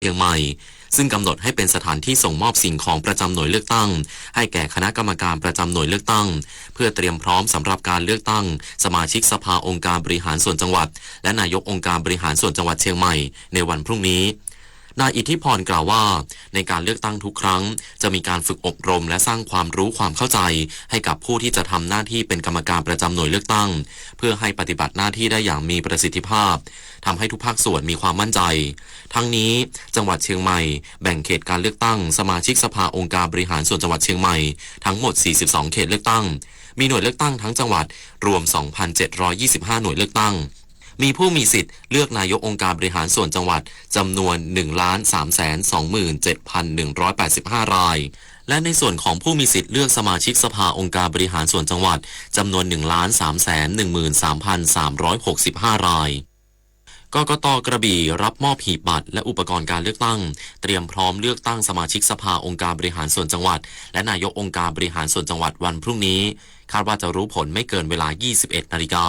เชียงใหม่ ซึ่งกำหนดให้เป็นสถานที่ส่งมอบสิ่งของประจำหน่วยเลือกตั้งให้แก่คณะกรรมการประจำหน่วยเลือกตั้ง เพื่อเตรียมพร้อมสำหรับการเลือกตั้งสมาชิกสภาองค์การบริหารส่วนจังหวัด และนายกองค์การบริหารส่วนจังหวัดเชียงใหม่ในวันพรุ่งนี้ นายอิทธิพรกล่าวว่า ในการเลือกตั้งทุกครั้ง จะมีการฝึกอบรมและสร้างความรู้ความเข้าใจให้กับผู้ที่จะทำหน้าที่เป็นกรรมการประจำหน่วยเลือกตั้ง เพื่อให้ปฏิบัติหน้าที่ได้อย่างมีประสิทธิภาพ ทำให้ทุกภาคส่วนมีความมั่นใจ ทั้งนี้ จังหวัดเชียงใหม่ แบ่งเขตการเลือกตั้งสมาชิกสภาองค์การบริหารส่วนจังหวัดเชียงใหม่ ทั้งหมด สี่สิบสอง เขตเลือกตั้ง มีหน่วยเลือกตั้งทั้งจังหวัดรวม สองพันเจ็ดร้อยยี่สิบห้า หน่วยเลือกตั้ง มีผู้มีสิทธิ์เลือกนายกองค์การบริหารส่วนจังหวัดจำนวน หนึ่งล้านสามแสนสองหมื่นเจ็ดพันหนึ่งร้อยแปดสิบห้า ราย และในส่วนของผู้มีสิทธิ์เลือกสมาชิกสภาองค์การบริหารส่วนจังหวัดจำนวน หนึ่งล้านสามแสนหนึ่งหมื่นสามพันสามร้อยหกสิบห้า ราย กกต กระบี่รับมอบหีบบัตรและอุปกรณ์การเลือกตั้ง เตรียมพร้อมเลือกตั้งสมาชิกสภาองค์การบริหารส่วนจังหวัด และนายกองค์การบริหารส่วนจังหวัดวันพรุ่งนี้ คาดว่าจะรู้ผลไม่เกินเวลา ยี่สิบเอ็ด นาฬิกา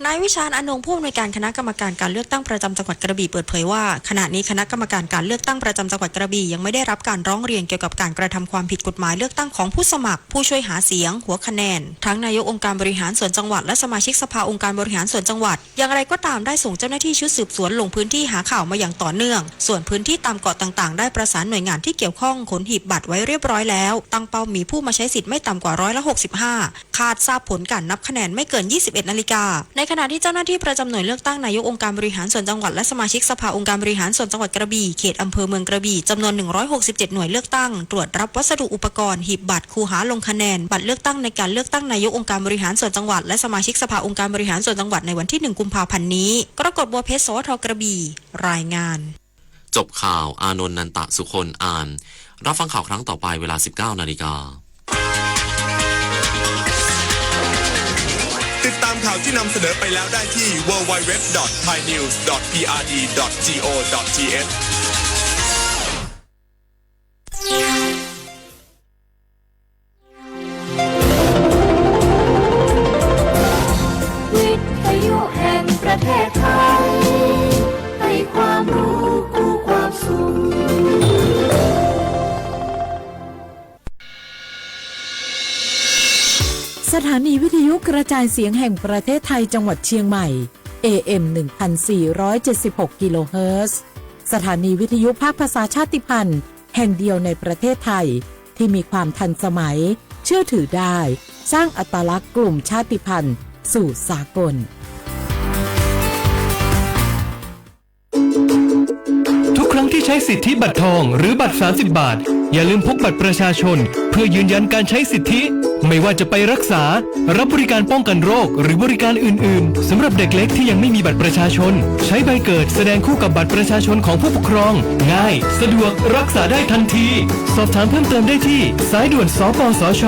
นายวิชาญ อนงค์ ผู้อำนวยการคณะกรรมการการเลือกตั้งประจำจังหวัดกระบี่เปิดเผยว่า ขณะนี้คณะกรรมการการเลือกตั้งประจำจังหวัดกระบี่ยังไม่ได้รับการร้องเรียนเกี่ยวกับการกระทำความผิดกฎหมายเลือกตั้งของผู้สมัคร ผู้ช่วยหาเสียง หัวคะแนน ทั้งนายกองค์การบริหารส่วนจังหวัดและสมาชิกสภาองค์การบริหารส่วนจังหวัด อย่างไรก็ตามได้ส่งเจ้าหน้าที่ชุดสืบสวนลงพื้นที่หาข่าวมาอย่างต่อเนื่อง ส่วนพื้นที่ตามเกาะต่างๆ ได้ประสานหน่วยงานที่เกี่ยวข้องขนหีบบัตรไว้เรียบร้อยแล้ว ตั้งเป้ามีผู้มาใช้สิทธิ์ไม่ต่ำกว่าร้อยละหกสิบห้า คาดทราบผลการนับคะแนนไม่เกิน ยี่สิบเอ็ด นาฬิกา ในขณะที่เจ้าหน้าที่ประจำหน่วยเลือกตั้งนายกองค์การบริหารส่วนจังหวัดและสมาชิกสภาองค์การบริหารส่วนจังหวัดกระบี่ เขตอำเภอเมืองกระบี่ จำนวน หนึ่งร้อยหกสิบเจ็ด หน่วยเลือกตั้ง ตรวจรับวัสดุอุปกรณ์ หีบบัตร คูหาลงคะแนน บัตรเลือกตั้งในการเลือกตั้งนายกองค์การบริหารส่วนจังหวัด และสมาชิกสภาองค์การบริหารส่วนจังหวัดในวันที่ หนึ่ง กุมภาพันธ์นี้ กรกฎ บัวเพชร สวท กระบี่ รายงาน จบข่าว อานนท์ นันตะสุคน อ่าน รับฟังข่าวครั้งต่อไปเวลา สิบเก้า นาฬิกา ติดตามข่าวที่นำเสนอไปแล้วได้ที่ ดับเบิลยู ดับเบิลยู ดับเบิลยู ดอท ไทยนิวส์ ดอท พีอาร์ดี ดอท จีโอ ดอท ที เอช วิทยุแห่งประเทศไทย ให้ความรู้คู่ความสุข สถานีวิทยุกระจายเสียงแห่งประเทศไทยจังหวัดเชียงใหม่ เอ เอ็ม หนึ่งพันสี่ร้อยเจ็ดสิบหก กิโลเฮิรตซ์ สถานีวิทยุภาคภาษาชาติพันธุ์แห่งเดียวในประเทศไทย ที่มีความทันสมัย เชื่อถือได้ สร้างอัตลักษณ์กลุ่มชาติพันธุ์สู่สากล ทุกครั้งที่ใช้สิทธิบัตรทองหรือบัตร สามสิบ บาท อย่าลืมพกบัตรประชาชน เพื่อยืนยันการใช้สิทธิ ไม่ว่าจะไปรักษา รับบริการป้องกันโรค หรือบริการอื่นๆ สำหรับเด็กเล็กที่ยังไม่มีบัตรประชาชน ใช้ใบเกิดแสดงคู่กับบัตรประชาชนของผู้ปกครอง ง่าย สะดวก รักษาได้ทันที สอบถามเพิ่มเติมได้ที่ สายด่วน สปสช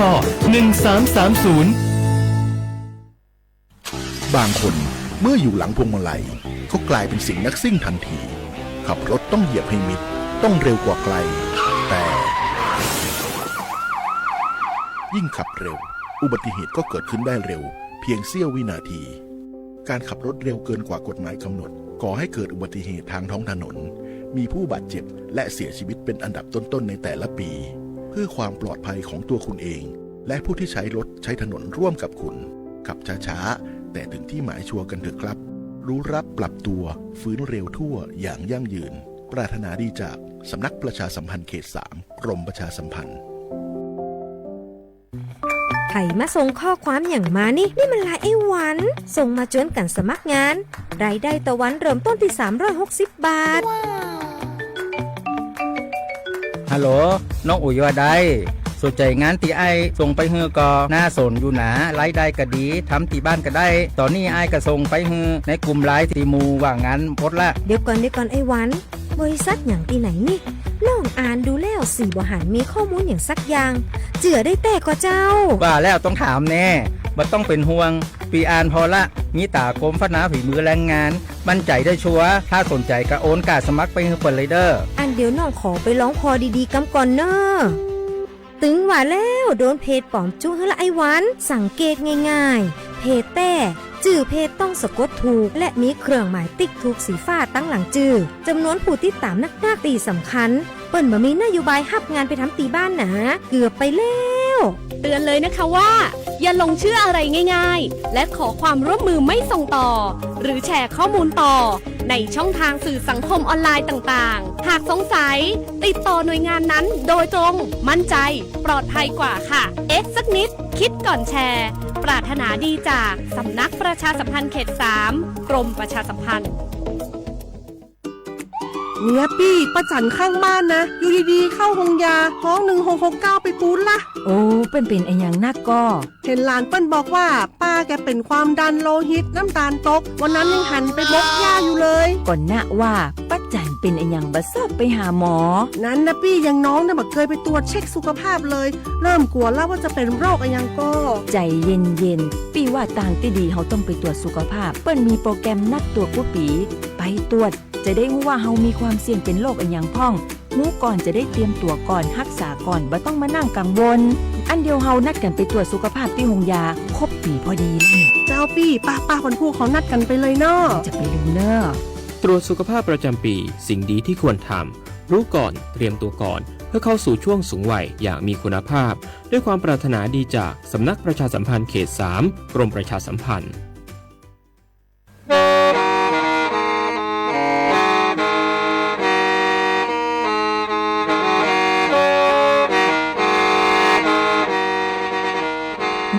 หนึ่งสามสามศูนย์ บางคนเมื่ออยู่หลังพวงมาลัยก็กลายเป็นเสียงนักซิ่งทันที ขับรถต้องเหยียบให้มิด ต้องเร็วกว่าใคร แต่ ยิ่งขับเร็ว อุบัติเหตุก็เกิดขึ้นได้เร็ว เพียงเสี้ยววินาที การขับรถเร็วเกินกว่ากฎหมายกำหนด ก่อให้เกิดอุบัติเหตุทางท้องถนน มีผู้บาดเจ็บ และเสียชีวิตเป็นอันดับต้นๆในแต่ละปี เพื่อความปลอดภัยของตัวคุณเอง และผู้ที่ใช้รถใช้ถนนร่วมกับคุณ ขับช้าๆ แต่ถึงที่หมายชัวร์กันเถอะครับ รู้รักปรับตัว ฟื้นเร็วทั่ว อย่างยั่งยืน ปรารถนาดีจาก สำนักประชาสัมพันธ์เขตสาม กรมประชาสัมพันธ์ ใผมาส่งข้อความอย่างมานี่ นี่มันไลน์ไอ้หวัน ส่งมาจวนกันสมัครงาน รายได้ต่อวันเริ่มต้นที่ สามร้อยหกสิบบาท ฮัลโหล น้องอุ๋ยว่าได สนใจงานตี้อ้ายส่งไปหื้อก่อ น่าสนอยู่หนา รายได้ก็ดี ทำตี้บ้านก็ได้ ตอนนี้อ้ายก็ส่งไปหื้อในกลุ่มไลน์ตี้หมู่ว่างงานหมดละ เดี๋ยวก่อน เดี๋ยวก่อนไอ้หวัน บริษัทหยังตี้ไหนนี่ ลองอ่านดูแล้วสี่บ่หันมีข้อมูลหยังสักอย่าง เจื่อได้แต๊ก่อเจ้า ว่าแล้วต้องถามแน่ บ่ต้องเป็นห่วง ปีอ่านพอละ มีต๋ากรมพัฒนาฝีมือแรงงาน มั่นใจได้ชัวร์ ถ้าสนใจก็โอนก้าสมัครไปหื้อเปิ้นเลยเด้อ อันเดี๋ยวน้องขอไปลองผ่อดีๆกำก่อนเน้อ ตึงว่าแล้ว โดนเพจป๋อมจุ๊หื้อละไอ้หวัน สังเกตง่ายๆ เพจแต๊ ชื่อเพจต้องสะกดถูก และมีเครื่องหมายติ๊กถูกสีฟ้าตั้งหลังชื่อ จำนวนผู้ติดตามนักๆ ที่สำคัญ เปิ้นบ่มีนโยบายฮับงานไปทำตีบ้านหนา เกือบไปแล้ว เตือนเลยนะคะว่า อย่าหลงเชื่ออะไรง่ายๆ และขอความร่วมมือไม่ส่งต่อ หรือแชร์ข้อมูลต่อ ในช่องทางสื่อสังคมออนไลน์ต่างๆ หากสงสัย ติดต่อหน่วยงานนั้นโดยตรง มั่นใจ ปลอดภัยกว่าค่ะ เอ๊ะสักนิด คิดก่อนแชร์ ปรารถนาดีจากสำนักประชาสัมพันธ์เขตสาม กรมประชาสัมพันธ์ เมียปี้ ป้าจั๋นข้างบ้านนะ อยู่ดีๆ เข้าโฮงยา ฮ้องหนึ่งหกหกเก้าไปปู๊ดละ โอ้ เปิ้นเป็นอะหยังนักก่อ เห็นหลานเปิ้นบอกว่า ป้าแกเป็นความดันโลหิต น้ำตาลตก วันนั้นยังหันไปบกหญ้าอยู่เลย ก่อนนะว่า ป้าจั๋นเป็นอะหยังบ่ซอบไปหาหมอ นั้นนะปี้ อย่างน้องเนี่ยบ่เคยไปตรวจเช็คสุขภาพเลย เริ่มกลัวแล้วว่าจะเป็นโรคอะหยังก่อ ใจเย็นๆ ปี้ว่าตางตี้ดีเฮาต้องไปตรวจสุขภาพ เปิ้นมีโปรแกรมนัดตรวจกู้ปี ไปตรวจ จะได้ฮู้ว่าเฮามีความเสี่ยงเป็นโรคอะหยังพ่อง ฮู้ก่อนจะได้เตรียมตั๋วก่อน ฮักษาก่อน บ่ต้องมานั่งกังวล อันเดียวเฮานัดกั๋นไปตรวจสุขภาพตี้โฮงยา ครบปีพอดี เจ้าปี้ ป้าๆ วันพูกเขานัดกันไปเลยเนาะ จะไปลืมเน่อ ตรวจสุขภาพประจำปี สิ่งดีที่ควรทำ รู้ก่อน เตรียมตัวก่อน เพื่อเข้าสู่ช่วงสูงวัยอย่างมีคุณภาพ ด้วยความปรารถนาดีจากสำนักประชาสัมพันธ์เขตสาม กรมประชาสัมพันธ์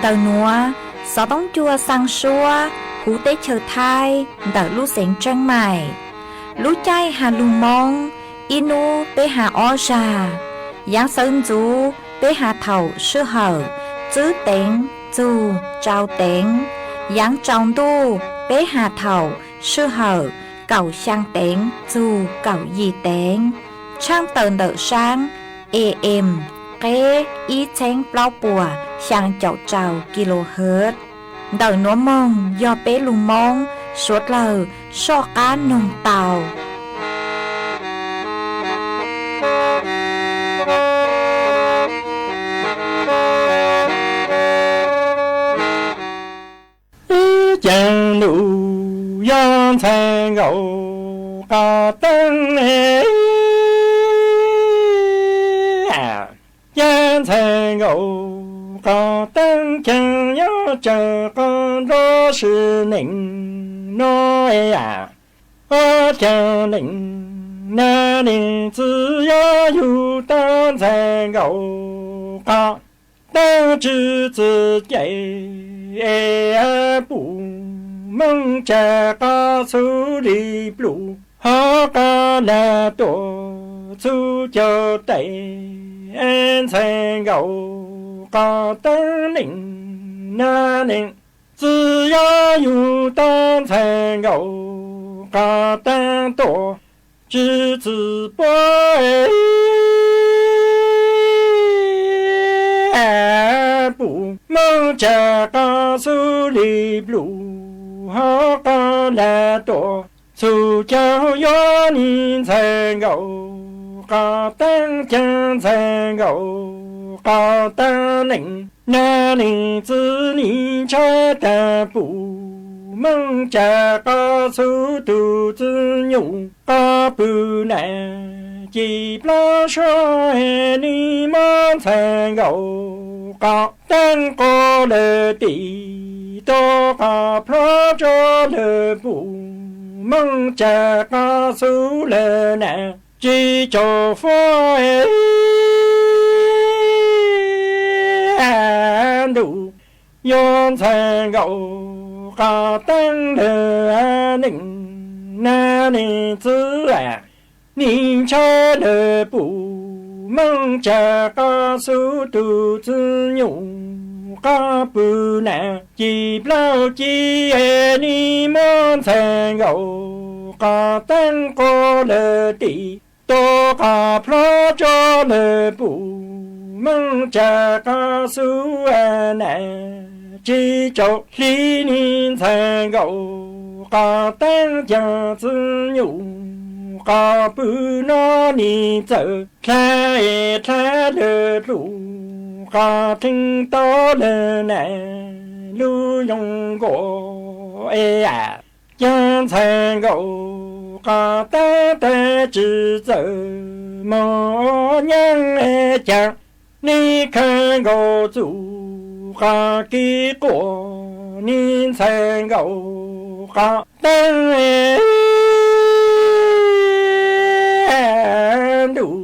Ntawm nuav, xov tooj cua xaa suab huv teb chaws Thaib ntawm lub xeev Tsheej Maim. Lub caij has lug Moob, ib nub peb has ob zag. Yaav sawv ntxuv peb has thaum sij hawm tswb teev txug tsau teev. Yaav tsaus ntuj peb has thaum sij hawm kaum xyaa teev txug kaum yim teev. Tshaaj tawm ntawm saab A M, qeb ib txheeb plaub puas xyaa caum rau kilohertz. Ntawm nuav moog yog peb lug Moob suav dlawg soj qaab noog tau. Ib caag ntuj yog ntxhais nkaus qos teeb, caag ntxhais nkaus qos teeb, caag yuav tsaws qos nrov sib neej no. Ob caag neej na neeg txwv yog yug tau ntxhais nkaus qos teeb, tsi txwv cai puj moog tsa qos xub li pluj, hov qos lag tuaj txhub caug tais. Ntxhais nkaus qos teeb neej na neeg txwv yog yug tau ntxhais nkaus qos teeb tuaj, tsi txwv puj puj moog tsa qos xub li pluj, hov qos lag tuaj txhub caug. Yog neeg ntxhais nkaus qos teeb, caag ntxhais nkaus qos teeb, neej na neeg txwv neeg ntshai taag puj moog tsa qos xub tug txwv nyuj qos pw na. Ci plaub suab neeg moog ntxhais nkaus qos teeb quas lawm tim, tuaj qos plhuav tso lawm puj moog tsa qos xub lawm na. Tsi tsaug fuab ntuj, yog ntxhais nkaus qos teeb lawm, neej na neeg txwv neeg ntshai lawm puj moog tsa qos xub tug txwv nyuj qos pw na. Ci plaub ci neeg moog ntxhais nkaus qos teeb quas lawm tim, tuaj qos plhuav tso lawm puj moog tsa qos xub na. Tsi tsaug hli neeg ntxhais nkaus qos teeb, caag txwv nyuj qos pw no, neeg txawm dlha dlha lawm lug qos dleeg tau lawm na. Lub yoo nkaus Caag ntxhais nkaus qas teeb tag tsi txawm moog ua nyaab caag, neb khaws nkaus txuj qas kev quaj, neb ntxhais nkaus qas teeb ntuj.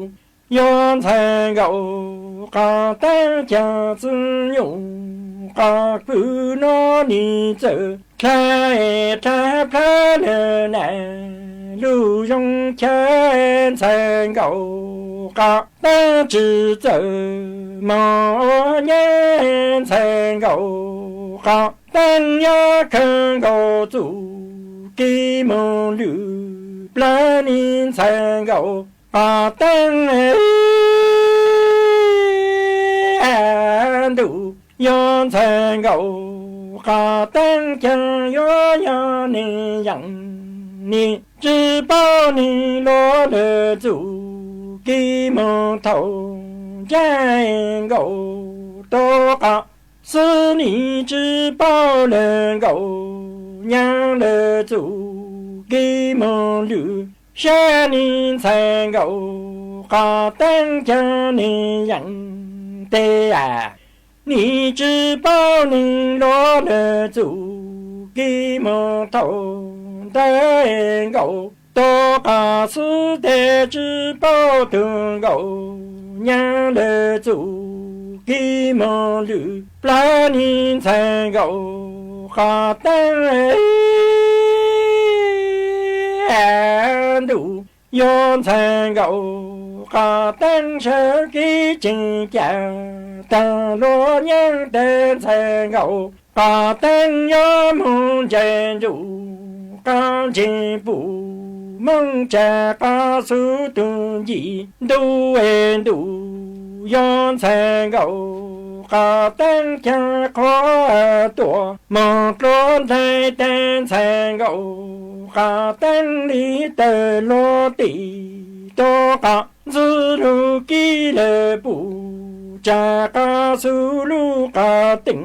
Yog ntxhais nkaus qas teeb caag txwj nyuj qas kws nub nws txawm dlha dlha plab lawm na. Lug zoo chaw ntxhais nkaus qas teeb tsi txawm moog ua nyaab, ntxhais nkaus qas teeb yuav khaws nkaus txuj kev moog lwm plab, neb ntxhais nkaus qas teeb ntuj. Yog ntxhais nkaus qas teeb caag yuav yog nws yaam, nws tsi paub nws luag lawm txuj kev moog thaum ncaaj nkaus tog qas xwb, nws tsi paub lawm nkaus nyaab lawm txuj kev moog lwm sab, nws ntxhais nkaus qas teeb caag nws yaam tes a. Nws tsi paub nws luag lawm txuj kev moog thaum ncaaj nkaus tog qas xwb, tes tsi paub tug nkaus nyaab lawm txuj kev moog lwm plab, nws ntxhais nkaus qas teeb ntuj. Yog ntxhais nkaus qas teeb sawv kev tseem ca, taag luag nyaab tes ntxhais nkaus qas teeb yuav moog ncaim ncuj qas ntseeg pum, moog tsa qas xub tug nce ntuj es ntuj. Yog ntxhais nkaus qas teeb caag qhuav tuaj moog dluav dlaim tes ntxhais nkaus qas teeb li tawg luag tim tog qas ntxwg lug kib lawm pum, tsa qas xub lub qas teeb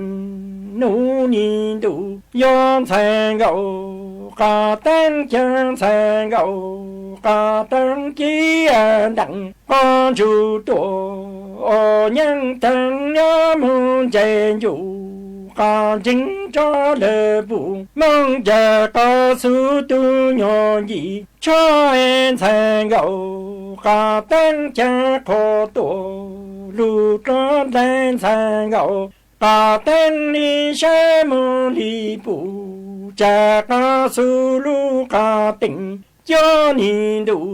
nub nyi ntuj. Yog ntxhais nkaus qas teeb caag, ntxhais nkaus qas teeb kib ntaag qas ntsug tuaj, o nyaab taag nyob moog ncaim ncuj qas ntseeg rov lawm pum, moog ca qas xub tug nyuag nce tsho. Ntxhais nkaus qas teeb caag qhuav tuaj lug dluav dlaim, ntxhais nkaus qas teeb li sab moog li pum, tsa qas xub lub qas teeb cov nyi ntuj.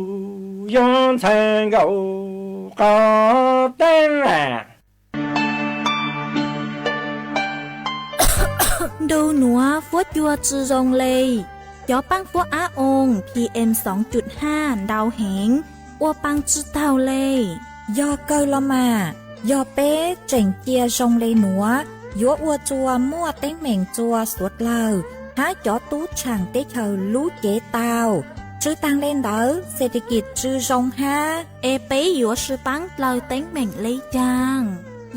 Yog ntxhais nkaus qas teeb a. Ntu nuav fuab cua tsi zoo le, cov paab fuab ab oo PM xoo cuj haj ntau heev, ua paa tsi taug le. Yog kawg los mas, yog peb tseem cia zoo le nuav, yuav ua txuas muaj teeb meem txua suav dlawg hab cov tub tshaam teb chaws lub cev tau. Tsi taag le ntawd, xes tes kis tsi zoo hab, es peb yuav sib paab dlawg teeb meem le caag?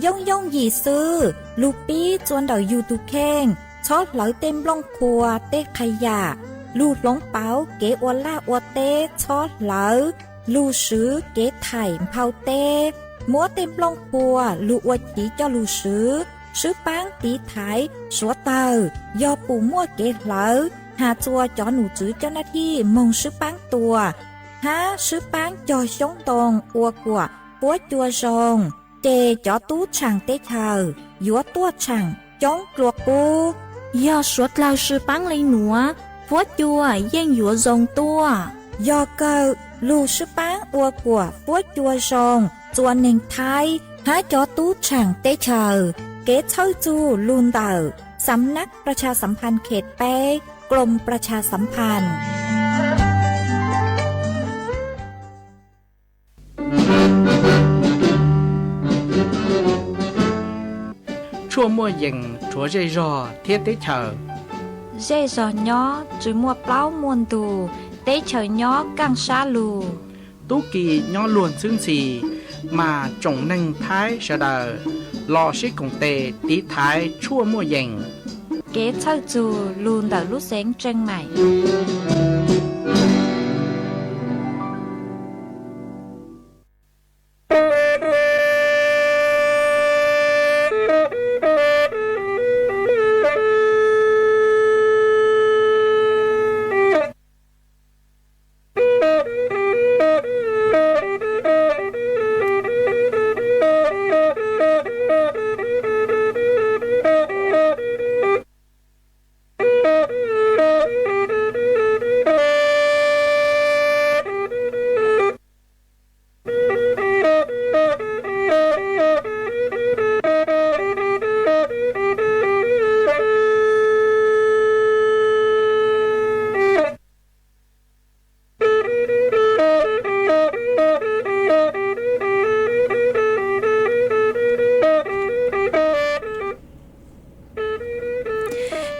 Yooj yooj yim xwb, lug pib txua ntawm yug tug kheej, txhob hlawv tej nplooj qhuav tej qha yam, lug hloov pauv kev ua laj ua teb, txhob hlawv, lug swv kev thaim nphau teb, muab tej nplooj qhuav lug ua chiv coj lug swv, sib paab tiv thaiv suav dawg. Yog pum muaj kev hlawv, has txua cov num tswv coj naj thij moog sib paab tua, hab sib paab cog xyoob ntoo ua kuam fuab cua zoo, ces cov tub tshaam teb chaws yuav tuaj tshaam coob dlua qub. Yog suav dlawg sib paab le nuav, fuab cua yeej yuav zoo tuaj. Yog kawg, lug sib paab ua kuam fuab cua zoo txua neeg Thaib hab cov tub tshaam teb chaws. Kev txhawj txug lug ntawm Xam nab Pras Tshas Xam Phas Khes peb, Krom Pras Tshas Xam Phas. Tshuaj muaj yees rhuav zej zog thiab teb chaws. Zej zog nyob tsi muaj plaub muaj ntug, teb chaws nyob kaaj sab lug. Tub ki nyob luag ntxhwb ntxhi, mas tsoom neeg Thaib sawv daws los sib koom tes tiv thaiv tshuaj muaj yees. kev txhawj txug lug ntawm lub xeev Tseem Maim.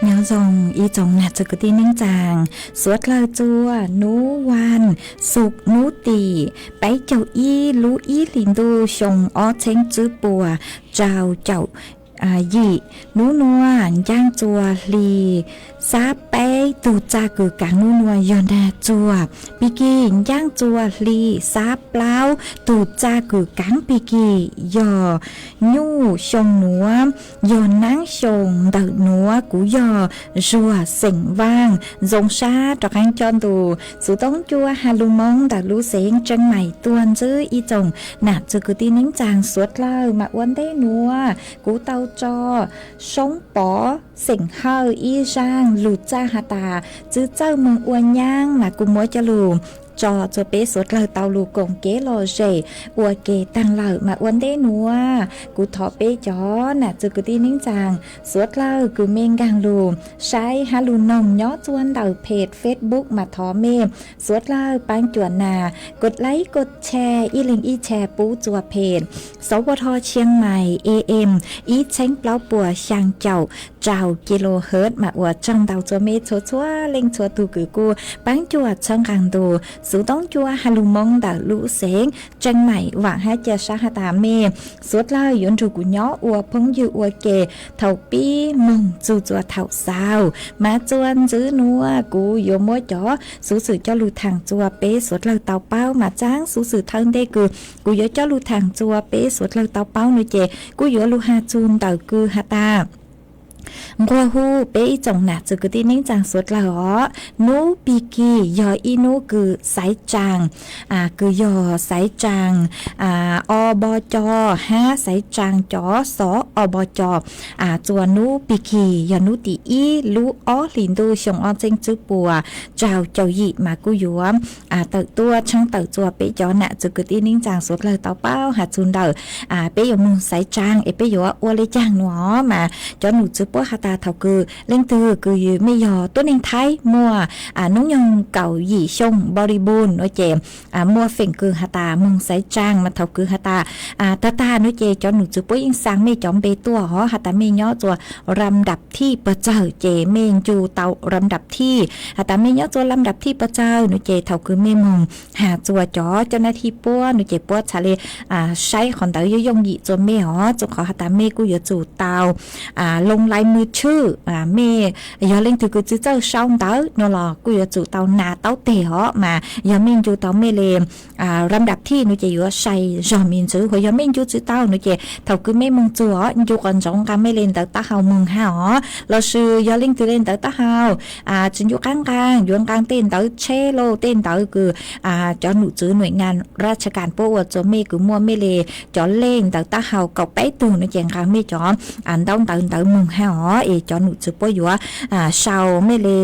Nyob zoo ib tsoom nam txiv kwv tij neej tsaa, suav dlawg txua nub vas xuv nub tim peb caug ib lub ib hlis ntuj xyoo ob txheeb tswb puas rau caum yim. Nub nuav ncaaj txua hli xab peb tug txaj kws kaav nub nuav yog nraag txuag pig kig, ncaaj txua hli xab plaub tug txaj kws kaav pig kig yog nyuj xyoo nuav, yog naab xyoo ntawm nuav. Kuv yog Zuag xeem Vaaj, zoo sab rov qaab coj ntu xuv toob cua ha lug Moob ntawm lub xeev Tseem Maim tuaj ntsib ib tsoom nam txiv kwv tij neej tsaa suav dlawg. Mas ua ntej nuav kuv tau tso Soob Pov xeem Hawj ib zaaj lug txaj has tas txwv txawj moog ua nyaab, mas kuv muab coj lug tso txua peb suav dlawg tau lug koom kev lom zem ua ke taag lawm. Mas ua ntej nuav kuv thov peb cov nam txiv kwv tij neej tsaa suav dlawg kws mej nkaag lug saib hab lug noog nyob txua ntawm phem Facebook mas thov mej suav dlawg paab cuam nas kos laib kos tshare ib leeg ib tshare pub txua phem Sov Vo Tho Tshiang Maim A M ib txheeb plaub puas xyaa caum rau kilohertz. Mas ua tsaug ntau txua mej txhua txhua leej txhua tug kws kuj paab cuam txhawb nqaa ntu xuv toob cua ha lug Moob ntawm lub xeev Tseem Maim. Vaam hab ca sab has tas mej suav dlawg yuav nrug kuv nyob ua phooj ywg ua ke thaum pib moog txug txua thaum xaus. Mas txua ntxiv nuav kuv yuav muab cov xuv xwm coj lug thaam txua peb suav dlawg tau paub. Mas txaam xuv xwm thawj ntej kws kuv yuav coj lug thaam txua peb suav dlawg tau paub nuav ces kuj yuav lug has txug ntawm kws has tas nquag hu peb ib tsoom nam txiv kwv tij neej tsaa suav dlawg os, nub pig kig yog ib nub kws xaiv tsaa, kws yog xaiv tsaa O Bo Co hab xaiv tsaa cov xov O Bo Co. Txua nub pig kig yog nub tim ib lub ob hlis ntuj xyoo ob txheeb tswb puas rau caum yim mas kuj yuav tawm tuaj tshaab tawm txua peb cov nam txiv kwv tij neej tsaa suav dlawg tau paub has txug ntawm peb yuav moog xaiv tsaa es peb yuav ua le caag nuav. Mas cov num tswv puab has tas thaum kws leej twg kws mej yog tuab neeg Thaib muaj nub nyoog kaum yim xyoo body bun nuav ces muaj feem kws has tas moog xaiv tsaa. Mas thaum kws has tas tag tag nuav ces cov num tswv puab yeej xaa mej cov npe tuaj hov has tas mej nyob txua lam ndam thij pawg txawg ces mej ncu tau lam ndam thij. Has tas mej nyob txua lam ndam thij pawg txawg nuav ces thaum kws mej moog has txua cov coj nab thij puab nuav ces puab txhad le saib qhov ntawd yuav yooj yim txua mej hov. Txug qhov has tas mej kuj yuav tsum tau loo lais mws tshwj. Mej yog leej twg kws tsi txawj sau ntawv nuav los kuj yuav tsum tau nas taub teg hov. Mas yog mej ncu tau mej le lam ndam thij nuav ces yuav sai zog me ntsis. Hos yog mej ncu tsi tau nuav ces thaum kws mej moog txug hov ncu qhov ntsoov nqaa mej le ntawv taub hau moog hab hov. Los sis yog leej twg le ntawv taub hau tsi ncu qaab nqaa, yuav nqaa tej ntawv tsheb lauj, tej ntawv kws cov num tswv nuj ngaa raj tshaj kas puab ua txua mej kws muaj mej le cov lej ntawv taub hau kaum peb tug nuav ces nqaa mej cov ntaub ntawv ntawd moog hab hov es cov num tswv puab yuav sau mej le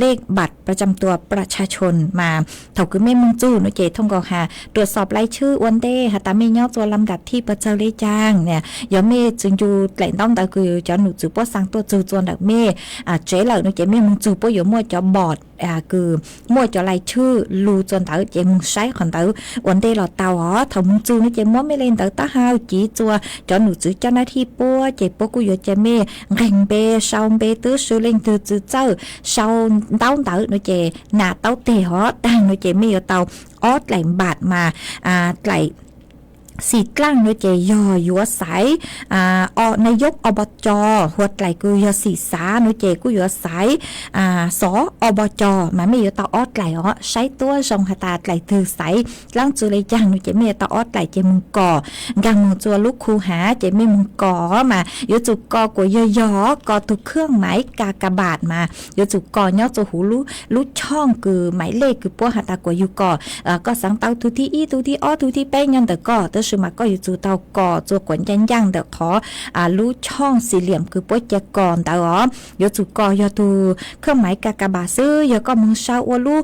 lej npam pab tsam tua pab tshaj tshoo. Mas thaum kws mej moog txug nuav ces thooj nkaus has ruam xob lais tshwj ua ntej has tas mej nyob txua lam ndam thij pawg txawg le caag. Yog mej tsi ncu dlaim ntaub ntawv kws cov num tswv puab xaa tuaj txug txua ntawm mej tsev lawm nuav ces mej moog txug puab yuav muaj cov npam kws muaj cov lais tshwj lug txua ntawd ces moog saib qhov ntawd ua ntej los tau hov. Thaum moog txug nuav ces muab mej le ntawv taub hau civ txua cov num tswv coj nab thij puab ces puab kuj yuav ca mej nqeeg npe sau npe. Tub si leej twg tsi txawj sau ntaub ntawv nuav ces nas taub teg hov. Taag nuav ces mej yuav tau ob dlaim npam mas dlaim Xim Dlaaj no ces yog yuav xaiv nais yob ob pov cos, hua dlaim kws yog Xim Xav no ces kuj yuav xaiv xov ob pov cos, mas mej yuav tau ob dlaim os. Saib tuab zoo has tas dlaim twg xaiv dlaab tsi le caag no ces mej yuav tau ob dlaim ces moog kos, nkaag moog tsua lub khu hav ces mej moog kos, mas yuav tsum kos kuas yog yog kos tug khwb maiv ka ka npam mas yuav tsum kos nyob tsua huv lub choj kws maiv lej kws puab has tas kuas yug kos, koj xaav tau tug thib ib, tug thib ob, tug thib peb nyob ntawm koj, tab sis mas koj yuav tsum tau kos tsua kuas ncaaj ncaaj ntawm qhov lub choj xim liam kws puab ca kos ntawd os. Yuav tsum kos yog tug khwb maiv ka ka npam xwb. Yog koj moog sau ua lub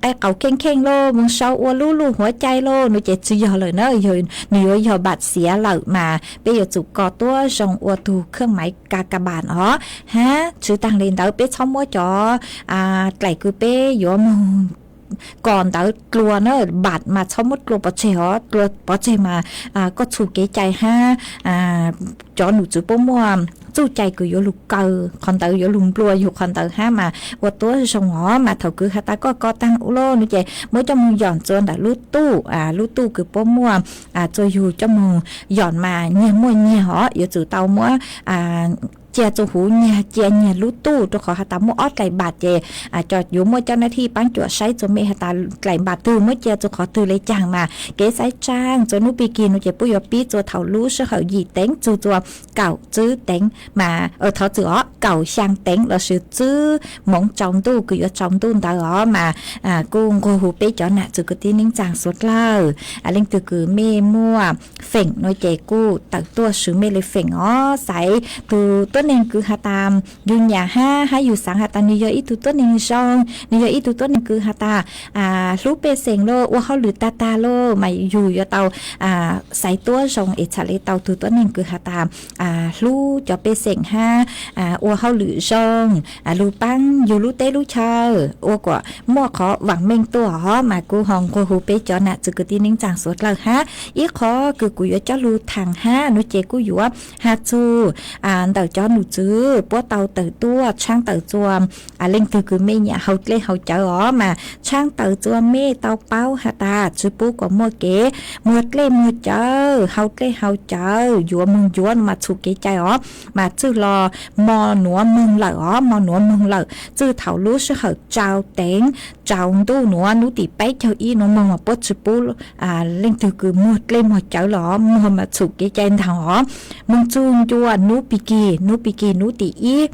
qe qaus kheej kheej lauj, moog sau ua lub luj huav cai lauj no ces tsi yog lawm na, nws yuav yog npam xiav lawm, mas peb yuav tsum kos tuab zoo ua tug khwb maiv ka ka npam os. Hab tsi taag le ntawd peb txhob muab cov dlaim kws peb yuav moog kos ntawd dlua na, npam mas txhob muab dlua pov tseg os, dlua pov tseg mas koj txhum kev cai hab cov num tswv puab muaj txuj cai kws yuav lug kaw qhov ntawd, yuav lug nplua yug qhov ntawd hab, mas ua tuab zoo os. Mas thaum kws has tas koj kos taag u lauj no ces muab coj moog yom tsua ntawm lub tuj, lub tuj kws puab muaj tsua yug coj moog yom mas nyiag muaj nyiag os, yuav tsum tau muab cia tsua huv nyiag, cia nyiag lub tuj, rua qhov has tas muaj ob dlaim npam ces cov yuav muaj cov nab thij paab cuam saib tsua mej has tas dlaim npam twg muab cia tsua qhov twg le caag. Mas kev xaiv tsaaj tsua nub pig kig no ces puab yuav pib tsua thaum lub sij hawm yim teev txug tsua kaum tsib teev, mas thov txim os, kaum xyaa teev lossis tsib moov tsaus ntuj kws yuav tsaus ntuj ntawd os. Mas kuj nqua hu peb cov nam txwv kwv tij neej tsaa suav dlawg, leej twg kws mej muaj feem no ces kuj tawm tuaj swv mej le feem os. Xaiv tug tuab neeg kws has tas yug nyam hab, hab yug xaav has tas nwg yog ib tug tuab neeg zoo, nwg yog ib tug tuab neeg kws has tas hlub pej xeem lauj, ua hauj lwm tag tag lauj, mas yug yuav tau xaiv tuab zoo es txhad le tau tug tuab neeg kws has tas hlub cov pej xeem hab ua hauj lwm zoo, lug paab yug lub teb lub chaw, ua kuas muaj qhov vaam meej tuaj os. Mas kuj ho nqua hu peb cov nam txwv kwv tij neej tsaa suav dlawg hab, ib qhov kws kuv yuav coj lug thaam hab no ces kuj yuav has txug ntawm cov num tswv puab tau tawm tuaj tshaab tawm tsua leej twg kws mej nyam hau dlej hau cawv os, mas tshaab tawm tsua mej tau paub has tas tsi pub kuas muaj kev muag dlej muag cawv, hau dlej hau cawv, yuav moog yuav no mas txhum kev cai os. Mas txwj los mo nuav moog lawm os, mo nuav moog lawm, txwj thaum lub sij hawm tsau teev, tsau ntuj nuav, nub tim peb caug ib nuav moog mas puab tsi pub leej twg kws muag dlej muag cawv los os, muag mas txhum kev cai ntaag os. Moog txug ncua nub pig kig, nub pig kig nub tim ib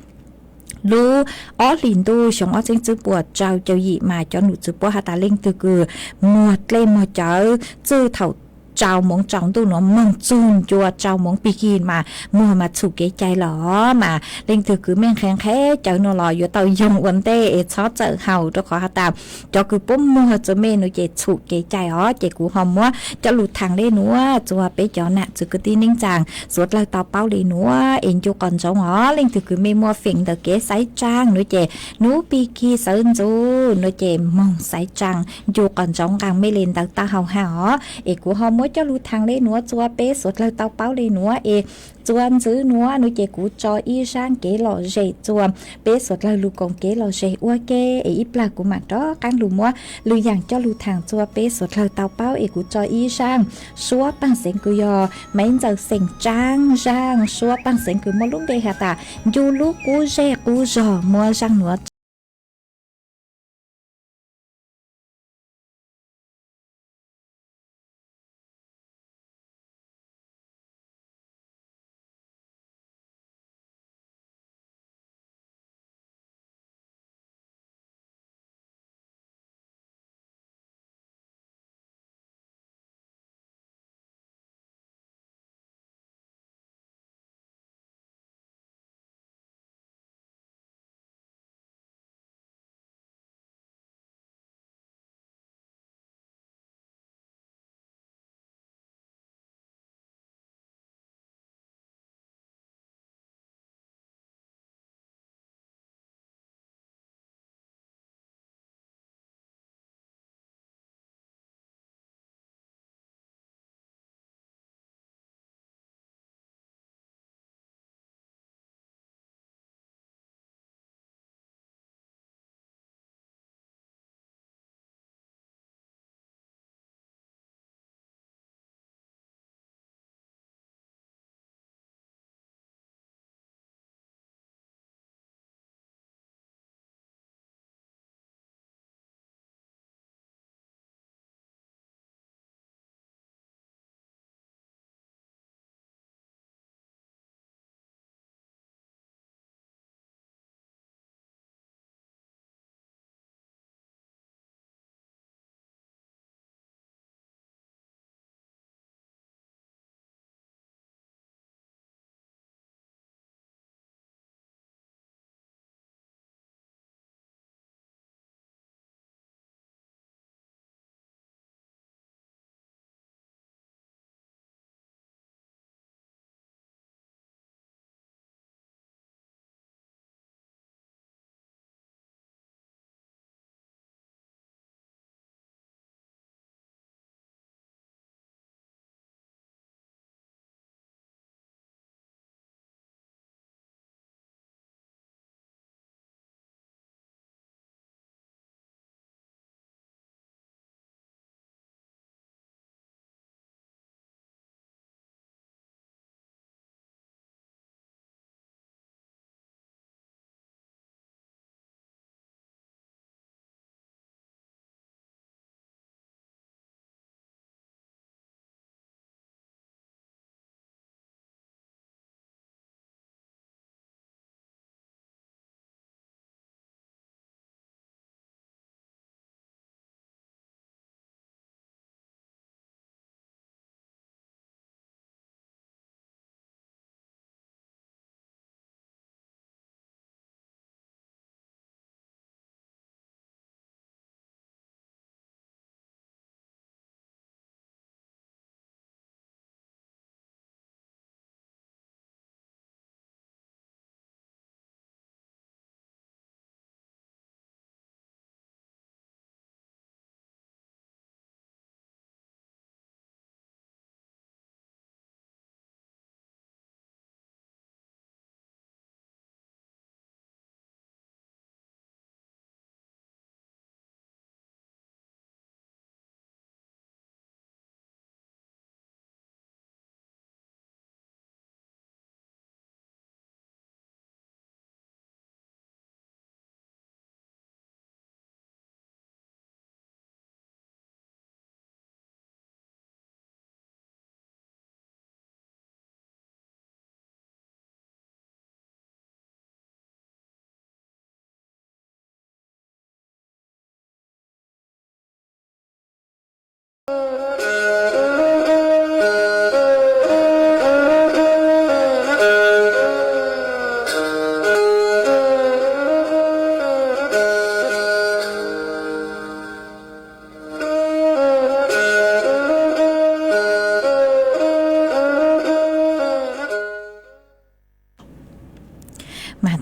lub ob hlis ntuj xyoo ob txheeb tswb puas tsau caug yim mas cov num tswv puab has tas leej twg kws muag dlej muag cawv txwj thaum tsau moov tsau ntuj nuav moog txug ncua tsau moov pig kig mas muag mas txhum kev cai lawm os. Mas leej twg kws mej nqhis nqhis cawv nuav los yuav tau yoog ua ntej es txhob txawm haus, rua qhov has tas cov kws puab muag tsua mej nuav ces txhum kev cai os. Ces kuv ho muab coj lug thaam le nuav tsua peb cov nam txwv kwv tij neej tsaa suav dlawg tau paub le nuav es ncu qos ntsoov os. Leej twg kws mej muaj feem ntawm kev xaiv tsaaj nuav ces nub pig kig sawv ntxuv nuav ces moog xaiv tsaaj, ncu qos ntsoov nqaa mej le ntawd taub hau hab os. Es kuv ho muab coj lug thaam le nuav tsua peb suav dlawg tau paub le nuav es tsua ntxiv nuav nuav ces kuv tso ib zaaj kev lom zem tsua peb suav dlawg lug koom kev lom zem ua ke es ib plag kuv maam rov qaab lug muab lwm yaam coj lug thaam tsua peb suav dlawg tau paub es kuv tso ib zaaj suab paaj xeev kws yog Maiv Ntxawm Xeem Tsaab, zaaj suab paaj xeev kws muaj lub npe has tas Ncu Lub Qub Zej Qub Zog, muab zaaj nuav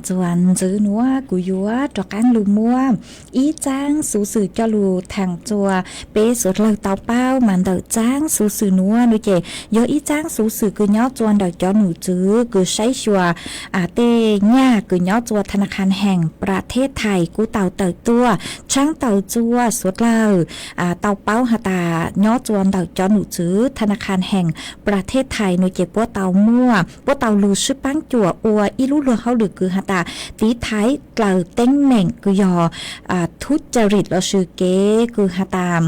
Txuas ntxiv nuav kuv yuav rov qaab lug muab ib txaab xuv xwm coj lug thaam rua peb suav dlawg tau paub mas ntawm txaab xuv xwm nuav nuav ces yog ib txaab xuv xwm kws nyob rua ntawm cov num tswv kws saib xyuas tej nyaj kws nyob rua ธนาคารแห่งประเทศไทย kuj tau tawm tuaj tshaab tawm rua suav dlawg tau paub has tas nyob rua ntawm cov num tswv ธนาคารแห่งประเทศไทย nuav ces puab tau muaj, puab tau lug swb paab cuam ua ib lub luag hauj lwm kws has tas tiv thaiv dlaws teeb meem kws yog thuj ca rim lossis kev kws has tas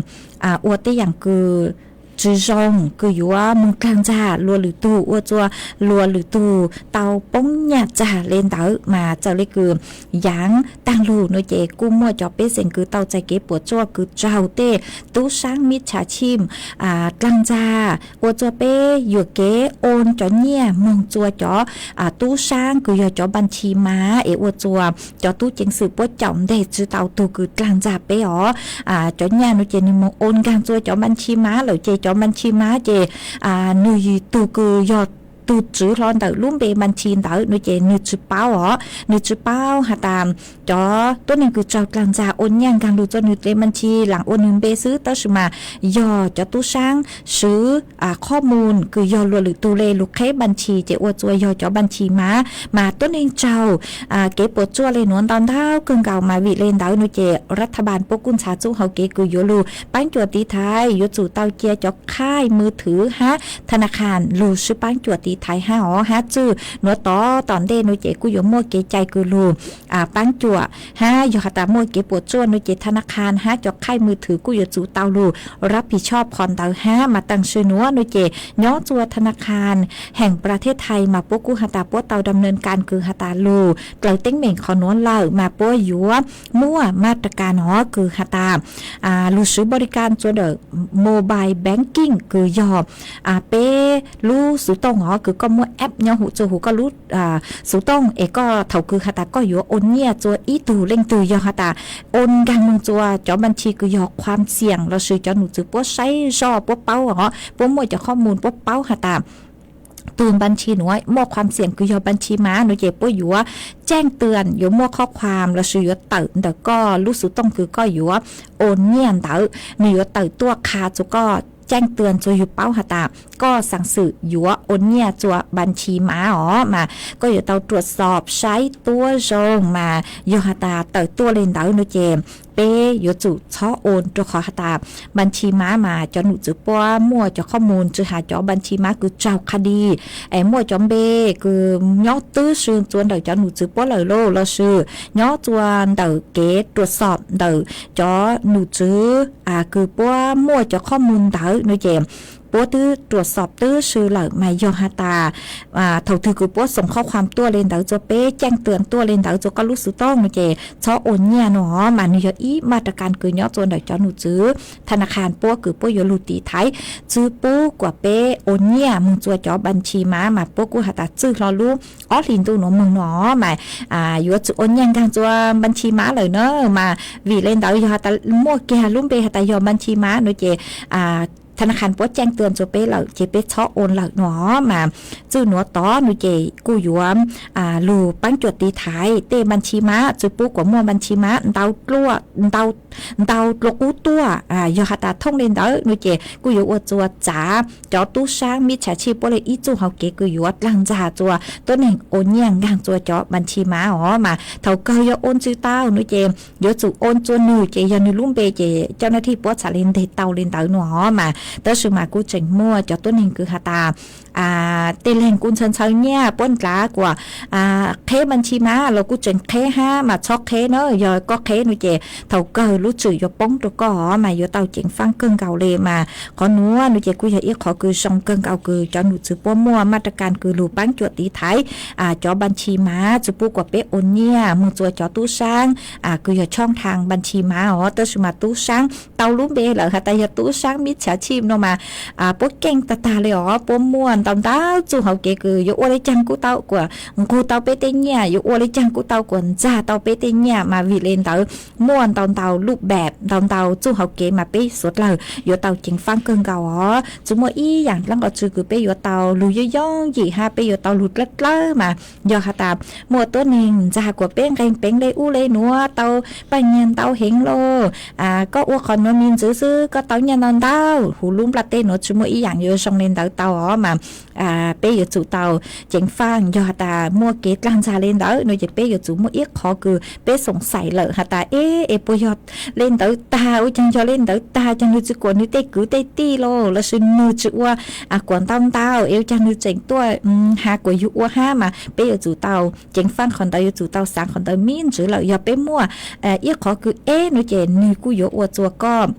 ua tej yaam kws tsi zoo kws yuav moog dlaag ntsag luas lwm tug ua rua luas lwm tug tau poob nyaj tsag le ntawd mas txawm le kws yaav taag lug nuav ces kuj muaj cov pej xeem kws tau txais kev puam tsuaj kws raug tej tub saab mib tshaav tshij dlaag ntsag ua rua peb yuam kev oon cov nyaj moog rua cov tub saab kws yog cov npaj tshij mav es ua rua cov tub ceev xwm puab caum nteg tsi tau tug kws dlaag ntsag peb os. Cov nyaj nuav ces nwg moog oon nkaag rua cov npaj tshij mav lawm ces cov npaj tshij mav ces nwg yog tug kws yog tug tswv hlo ntawm lub npe npaj tshij ntawd nuav ces nwg tsi paub os, nwg tsi paub has tas cov tuab neeg kws raug dlaag ntsag oon nyaj nkaag lug rua nwg le npaj tshij laam ua nwg npe xwb tab sis mas yog cov tub saab swv qhob mus kws yog luas lwm tug le lug qheb npaj tshij ces ua rua yog cov npaj tshij mav mas tuab neeg raug kev puam tsuaj le nuav ntau ntau kawg nkaus mas vim le ntawd nuav ces รัฐบาล puab kuj ntxhov txuj hauv kev kws yuav lug paab cuam tiv thaiv yuav tsum tau cia cov khaij mws thwv hab ธนาคาร lug swb paab cuam tiv thaiv hab os hab txwj nuav tod tom ntej nuav ces kuj yuav muaj kev cai kws lug paab cuam hab yog has tas muaj kev puam tsuaj nuav ces ธนาคาร hab cov khaij mws thwv kuj yuav tsum tau lug รับผิดชอบ qhov ntawd hab mas taam sim nuav nuav ces nyob rua ธนาคารแห่งประเทศไทย mas puab kuj has tas puab tau ดำเนินการ kws has tas lug dlaws teeb meem qhov nuav lawm mas puab yuav muaj มาตรการ os kws has tas lug swv บริการ rua ntawm mobile banking kws yog peb lub xuv tooj os kws koj muab app nyob huv rua huv koj lub xuv tooj es koj thaum kws has tas koj yuav oon nyaj rua ib tug leej twg yog has tas oon nkaag moog rua cov npaj tshij kws yog ความเสี่ยง lossis cov num tswv puab saib zoj puab paub os puab muaj cov qhob mus puab paub has tas tug npaj tshij nuav muaj ความเสี่ยง kws yog npaj tshij mav nuav ces puab yuav แจ้งเตือน yuav muaj qhob khuam lossis yuav tawm ntawm koj lub xuv tooj kws koj yuav oon nyaj ntawd nwg yuav tawm tuaj qha rua koj แจ้งเตือน rua yug paub has tas koj xaam xwm yuav oon nyaj rua npaj tshij mav os mas koj yuav tau ตรวจสอบ saib tuab zoo mas yog has tas tawm tuaj le ntawd nuav ces peb yuav tsum txhob oon rua qhov has tas npaj tshij mav mas cov num tswv puab muaj cov qhob mus tsi has cov npaj tshij mav kws raug qha di es muaj cov npe kws nyob twb si rua ntawm cov num tswv puab lawm lauj lossis nyob rua ntawm kev ตรวจสอบ ntawm cov num tswv kws puab muaj cov qhob mus ntawd nuav ces puab twb ตรวจสอบ twb si lawm mas yog has tas thaum twg kws puab xoom qhob khuam tuaj le ntawd rua peb แจ้งเตือน tuaj le ntawd rua koj lub xuv tooj nuav ces txhob oon nyaj nuav os mas nwg yog ib มาตรการ kws nyob rua ntawm cov num tswv ธนาคาร puab kws puab yuav lug tiv thaiv tsi pub kuas peb oon nyaj moog rua cov npaj tshij mav mas puab kuj has tas txwj hlo lub ob hlis ntuj nuav moog nuav mas yuav tsum oon nyaj nkaag rua npaj tshij mav lawm na mas vim le ntawd yog has tas muaj kiag lub npe has tas yog npaj tshij mav nuav ces ธนาคาร puab แจ้งเตือน rua peb lawm ces peb txhob oon lawm nuav mas txwj nuav tod nuav ces kuj yuav lug paab cuam tiv thaiv tej npaj tshij mav tsi pub kuas muaj npaj tshij mav ntau dlua qub tuaj yog has tas thooj le ntawd nuav ces kuj yuav ua rua txav cov tub saab mib tshaav tshij puab le ib txuj hauv kev kws yuav dlaag ntsag rua tuab neeg oon nyaj nkaag rua cov npaj tshij mav os mas thaum kawg yog oon tsi tau nuav ces yuav tsum oon rua nwg ces yog nwg lub npe ces cov nab thij puab txhad le nteg tau le ntawd nuav os mas tab sis mas kuj tseem muaj cov tuab neeg kws has tas tej leeg kuj ntshaw ntshaw nyaj puab ntlav kuas qheb npaj tshij mav los kuj tseem qheb hab mas txhob qheb na yog koj qheb nuav ces thaum kawg lub tswm yuav poob rua koj os mas yuav tau ceev faaj kawg nkaus le mas qhov nuav nuav ces kuj yog ib qhov kws zoo kawg nkaus kws cov num tswv puab muaj มาตรการ kws lug paab cuam tiv thaiv cov npaj tshij mav tsi pub kuas peb oon nyaj moog rua cov tub saab kws yog ช่องทางบัญชีม้า os tab sis mas tub saab tau lub npe lawm has tas yog tub saab mib tshaav tshij no mas puab keej tag tag li os, puab muaj ntau ntau txuj hauv kev kws yuav ua li caag kuj tau kuas nqug tau peb tej nyiaj, yuav ua li caag kuj tau kuas ntxag tau peb tej nyiaj mas vim le ntawd muaj ntau ntau lub npaam ntau ntau txuj hauv kev mas peb suav dlawg yuav tau ceev faab kawg nkaus os. Tsi muaj ib yaam dlaab qhov twg kws peb yuav tau lug yooj yooj yim hab peb yuav tau lug dlawb dlawb mas yog has tas muaj tuab neeg ntxag kuas peb nqeeg peev le ub le nuav tau paaj nyiag ntau heev lauj, koj ua qhov nuav me ntxwv xwb koj tau nyiaj ntau ntau, huv lub nplaj teb nuav tsi muaj ib yaam yuav zoo le ntawd tau os mas peb yuav tsum tau ceev faaj. Yog has tas muaj kev dlaag ntxag le ntawd no ces peb yuav tsum muaj ib qhov kws peb xoom xais lawm has tas eb es puas yog le ntawd tag, ua caag yog le ntawd tag, caag nwg tsi kuam nwg tej kwv tej tij los lossis nwg tsi ua kuam ntau ntau es ua caag nwg tseem tuaj has kuas yug ua hab mas peb yuav tsum tau ceev faaj qhov ntawd, yuav tsum tau xaav qhov ntawd me ntsis lawm. Yog peb muaj ib qhov kws eb no ces nwg kuj yuav ua tsua koj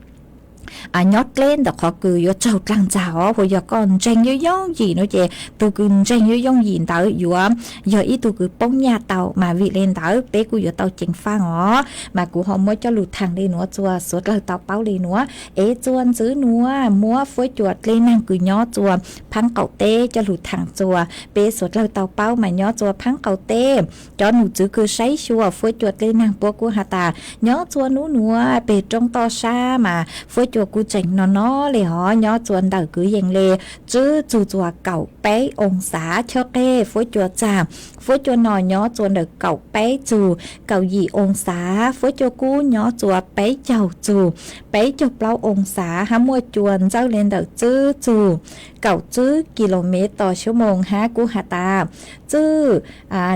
nyob dleb ntawm qhov kws yuav raug dlaag ntxag os. Hu yog koj ntseeg yooj yooj yim no ces tug kws ntseeg yooj yooj yim ntawd yuav yog ib tug kws poob nyaj tau mas vim le ntawd peb kuj yuav tau ceev faaj os. Mas kuv ho muab coj lug thaam le nuav tsua suav dlawg tau paub le nuav. Es tsua ntxwv nuav muab fuab cua dlej naag kws nyob tsua phaab qaum teb coj lug thaam tsua peb suav dlawg tau paub mas nyob tsua phaab qaum teb cov num txwv kws saib xyuas fuab cua dlej naag puab kuj has tas nyob tsua nub nuav peg roob toj sab mas fuab cua kuj tseem no no le hov, nyob tsua ntawm kwv yees le tswb txug tsua kaum peb oo xav chawb qeg fuab cua txag. Fuab cua no nyob tsua ntawm kaum peb txug kaum yim oo xav, fuab cua kub nyob tsua peb caug txug peb caug plaub oo xav hab muaj cua ntxawj le ntawm tswb txug kaum tswb kis lus mev tos xyuab moos hab kuj has tas txwj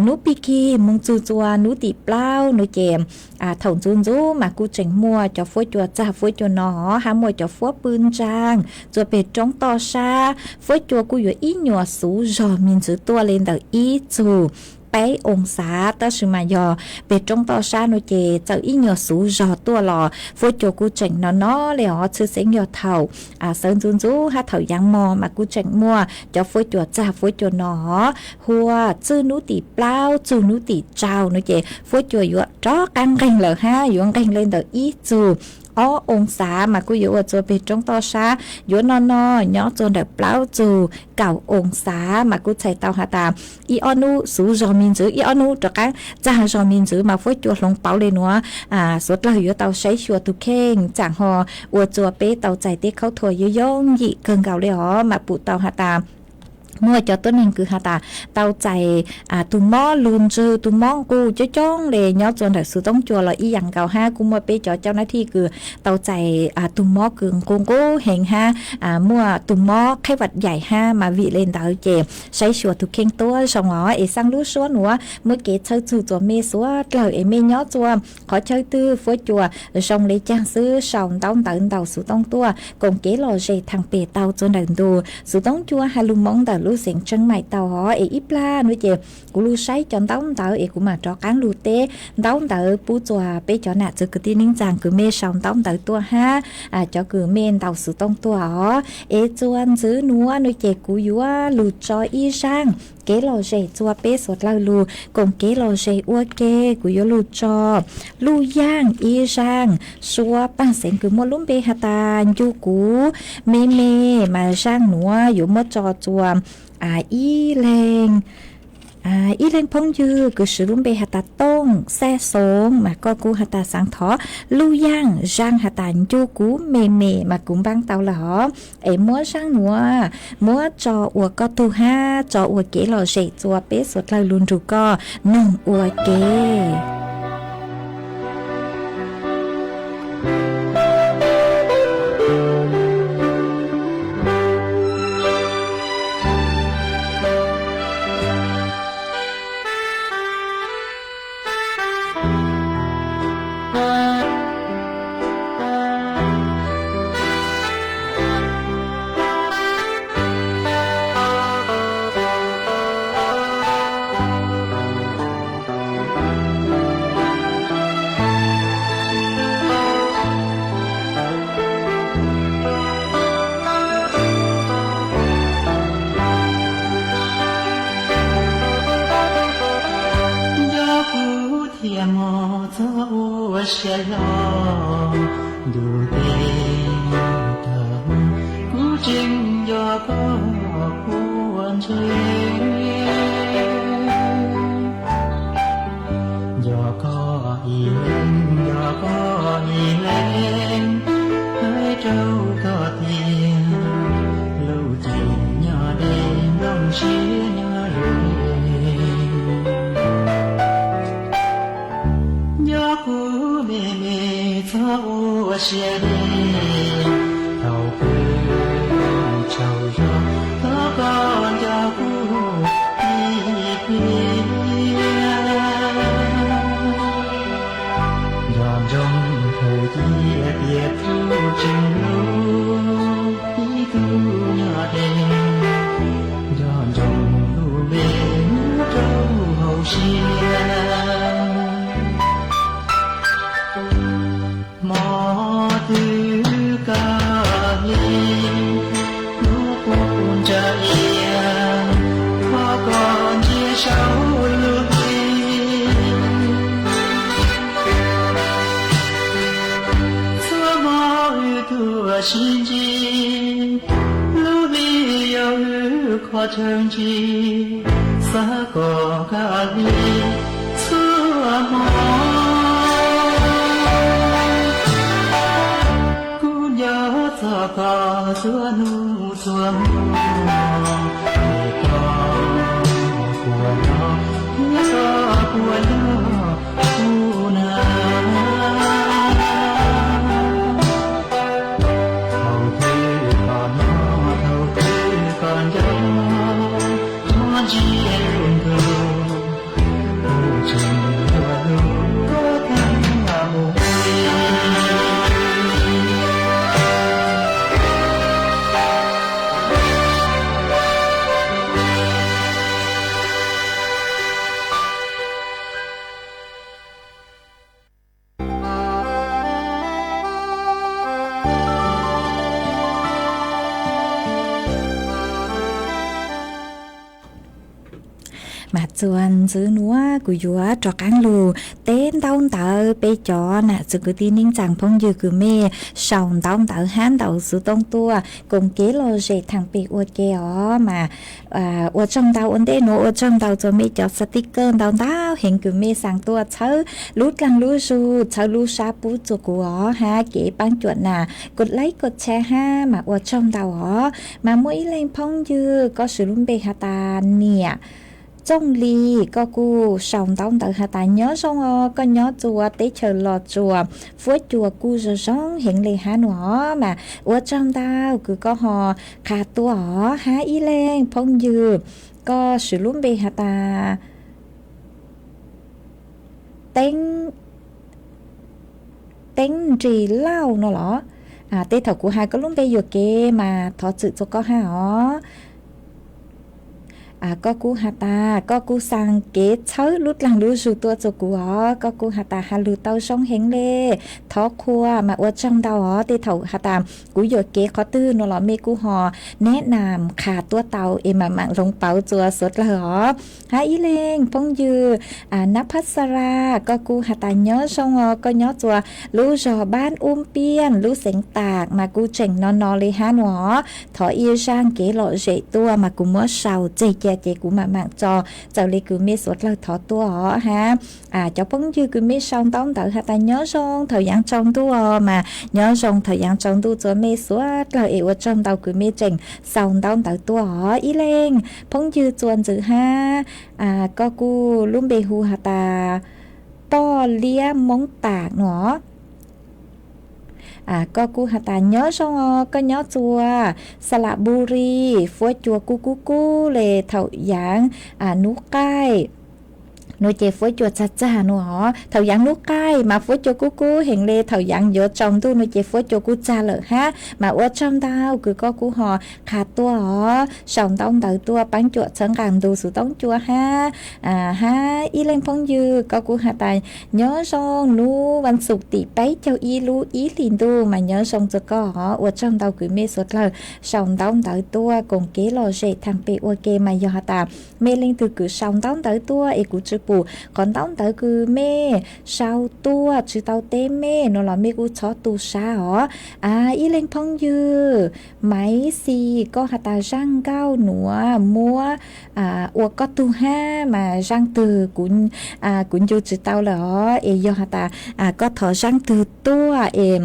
nub pig kig moog txug tsua nub tim plaub no ces thaum ntxuv ntxuv mas kuj tseem muaj cov fuab cua txag fuab cua no hab muaj cov fuab pw ntsaag tsua peg roob toj sab. Fuab cua kuj yuav ib nyuas xuv zog me ntxwv tuaj le ntawm ib txug peb oo xav, tab sis mas yog peg roob toj sab no ces txawm ib nyuas xuv zog tuaj los fuab cua kuj tseem no no le os. Tshwj xeeb yog thaum sawv ntxuv ntxuv hab thaum yaav mog mas kuj tseem muaj cov fuab cua txag fuab cua no. Hu txwj nub tim plaub txug nub tim rau no ces fuab cua yuav rov qaab nqeeg lawm hab yuav nqeeg le ntawm ib txug ob oo xav mas kuj yuav ua tsua peg roob toj sab yuav no no nyob tsua ntawm plaub txug kaum oo xav mas kuj txhais tau has tas ib ob nub xuv zog me ntxwv, ib ob nub rov qaab txag zog me ntxwv mas fuab cua hloov pauv le nuav. Suav dlawg yuav tau saib xyuas tug kheej tsaam ho ua tsua peb tau txais tej khaub thuas yooj yooj yim kawg nkaus le os. Mas pum tau has tas muaj cov tuab neeg kws has tas tau txais tug mob lug ntswg tug mob nqus coob coob le nyob tsua ntawm xuv toob cua los ib yaam nkaus hab kuj muaj peb cov cau nab thij kws tau txais tug mob kws nqus nqus heev hab muaj tug mob qheb vaj yaim hab mas vim le ntawd ces saib xyuas tug kheej tuab zoo os. Es xaaj lub suab nuav muab kev txhawb txug tsua mej suav dlawg es mej nyob tsua qhov chaw twg fuab cua zoo le caag xwb sau ntaub ntawv ntaus xuv toob tuaj koom kev lom zem thaam pem tau tsua ntawm ntu xuv toob cua has lug moov ntawm lub xeev Tseeb Maim tau os. Es ib plag nuav ces kuv lug saib cov ntaub ntawv es kuv mam rov qaab lug teb ntaub ntawv pub tsua peb cov nam txiv kwv tij neej tsaa kws mej sau ntaub ntawv tuaj hab cov kws mej ntaus xuv toob tuaj os. Es tsua ntxwv nuav nuav ces kuv yuav lug tso ib zaaj kev lom zem tsua peb suav dlawg lug koom kev lom zem ua ke. Kuv yuav lug tso luj yaaj ib zaaj suab paaj xeev kws muaj lub npe has tas Ncu Kuv Me Me, mas zaaj nuav yuav muab tso tsua ib leeg ib leeg phooj ywg kws swv lub npe has tas Tooj Xaj Xoov, mas koj kuj has tas xaav thov luj yaaj zaaj has tas Ncu Kuv Me Me mas kuv npaab tau lawm hov. Es muab zaaj nuav muab tso ua koj tug hab tso ua kev lom zem tsua peb suav dlawg lug nrug koj noog ua ke. Nco kuv thiaj mus txog ua siav zog ntuj teb tag, kuv Nco koj ib leeg, nco koj ib leeg, hais rau koj tias lub cev nyob deb nplooj siab nyob ze. Nco kuv me me txhob ua siab deb, thaum pw tsaug zog thov koj nco kuv ib pliag. Nco ntsoov thaum ciaj tiaj txhub tseem hlub ib tug nyob deb, nco ntsoov lub npe nyob rau hauv siab. Hmo twg koj hli lub qub ntsa ia, thov koj ntsia saum lub hli. Txhua hmo wb tuaj sib ntsib, lub hli yog wb qhov chaw ntsib, xav kom koj hli txhua hmo. Kuv nco txog koj txhua hnub txhua hmo, es koj puas nco, es koj puas nco kuv na? Thaum twg koj hnov, thaum twg koj nco, thov ntsia lub ntuj, kuv tseem yuav hlub koj tag mus li. Mas txuas ntxiv nuav kuv yuav rov qaab lug teb ntaub ntawv peb cov nam txiv kwv tij neej tsaa phooj ywg kws mej sau ntaub ntawv hab ntau xuv tooj tuaj koom kev lom zem thaam pem ua ke os. Mas ua tsaug ntau, ua ntej nuav ua tsaug ntau txug mej cov sticker ntau ntau heev kws mej xaa tuaj txhawb lub dlaag lub zug, txhawb lub sab pub txug kuv os hab kev paab cuam nam kov like kov share hab mas ua tsaug ntau os. Mas muaj ib leeg phooj ywg koj swv lub npe has tas Niam Txooj Lis, koj kuj sau ntaub ntawv has tas nyob zoo os, koj nyob txug teb chaws Los Tsuas, fuab cua kuj zoo zoo heev le hab nua os. Mas ua tsaug ntau kws koj ho qha tuaj os. Hab ib leeg phooj ywg koj swv lub npe has tas Teeb Teeb Nris Lauj no los? Tej thaum kuv has koj lub npe yuam kev mas thov txim txug koj hab os. Koj kuj has tas koj kuj xaa kev txhawb lub dlaag lub zug tuaj txug kuv os, koj kuj has tas has lug tau zoo heev le, thov qhuas mas ua tsaug ntau os. Tej thaum has tas kuv yuam kev qhov twg no los mej kuj ho neb nam qha tuaj tau es mam mam hloov pauv txuas suav dlawg os. Hab ib leeg phooj ywg Nab Phab Xa La, koj kuj has tas nyob zoo os, koj nyob txuas lub zog Npab Ub Piaj lub xeev Tam mas kuj tseem no no le hab nua os. Thov ib zaag kev lom zem tuaj mas kuv muab sau tseg cia ces kuv mam mam tso txawm le kws mej suav dlawg thov tuaj os hab. Cov phooj ywg kws mej sau ntaub ntawv has tas nyob zoo thaum yaav tsaus ntuj os mas nyob zoo thaum yaav tsaus ntuj txuas mej suav dlawg es ua tsaug ntau kws mej tseem sau ntaub ntawv tuaj os. Ib leeg phooj ywg txuas ntxiv hab, koj kuj lub npe hu has tas Poj Liab Moob Tam no. Koj kuj has tas nyob zoo os, koj nyob txuas Xalas Npus Lis, fuab cua kuj kub kub le thaum yaav nub qaij nua ces fuab cua txag txag nua os. Thaum yaav nub qaij mas fuab cua kub kub heev le, thaum yaav yuav tsaus ntuj nua ces fuab cua kuj txag lawm hab. Mas ua tsaug ntau kws koj kuj ho qha tuaj os, sau ntaub ntawv tuaj paab cuam txhawb nqaa ntu xuv toob cua hab. Hab ib leeg phooj ywg koj kuj has tas nyob zoo nub vas xuv tim peb caug ib lub ib hlis ntuj mas nyob zoo txug koj os. Ua tsaug ntau kws mej suav dlawg sau ntaub ntawv tuaj koom kev lom zem thaam pem ua ke. Mas yog has tas mej leej twg kws sau ntaub ntawv tuaj es kuv tsi pum qhov ntaub ntawv kws mej sau tuaj tsi tau teb mej no los mej kuj txhob tu sab os. Ib leeg phooj ywg Maiv Xis, koj has tas zaaj nkauj nuav muab ua koj tug hab mas zaaj twg kuv ncu tsi tau lawm os. Es yog has tas koj thov zaaj twg tuaj es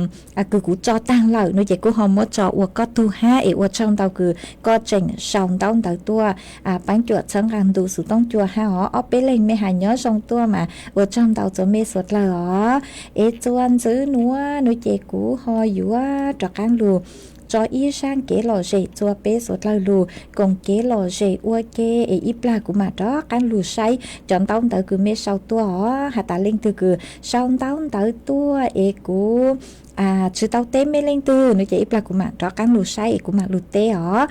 kws kuv tso taag lawm no ces kuv ho muab tso ua koj tug hab. Es ua tsaug ntau kws koj tseem sau ntaub ntawv tuaj paab cuam txhawb nqaa ntu xuv tooj cua hab os. Ob peb leeg mej has nyob zoo tuaj mas ua tsaug ntau txug mej suav dlawg os. Es txuas ntxiv nuav no ces kuv ho yuav rov qaab lug tso ib zaaj kev lom zem txuas peb suav dlawg lug koom kev lom zem ua ke. Es ib plag kuv mam rov qaab lug saib cov ntaub ntawv kws mej sau tuaj os. Has tas leej twg kws sau ntaub ntawv tuaj es kuv tsi tau teb mej leej twg no ces ib plag kuv mam rov qaab lug saib es kuv mam lug teb os.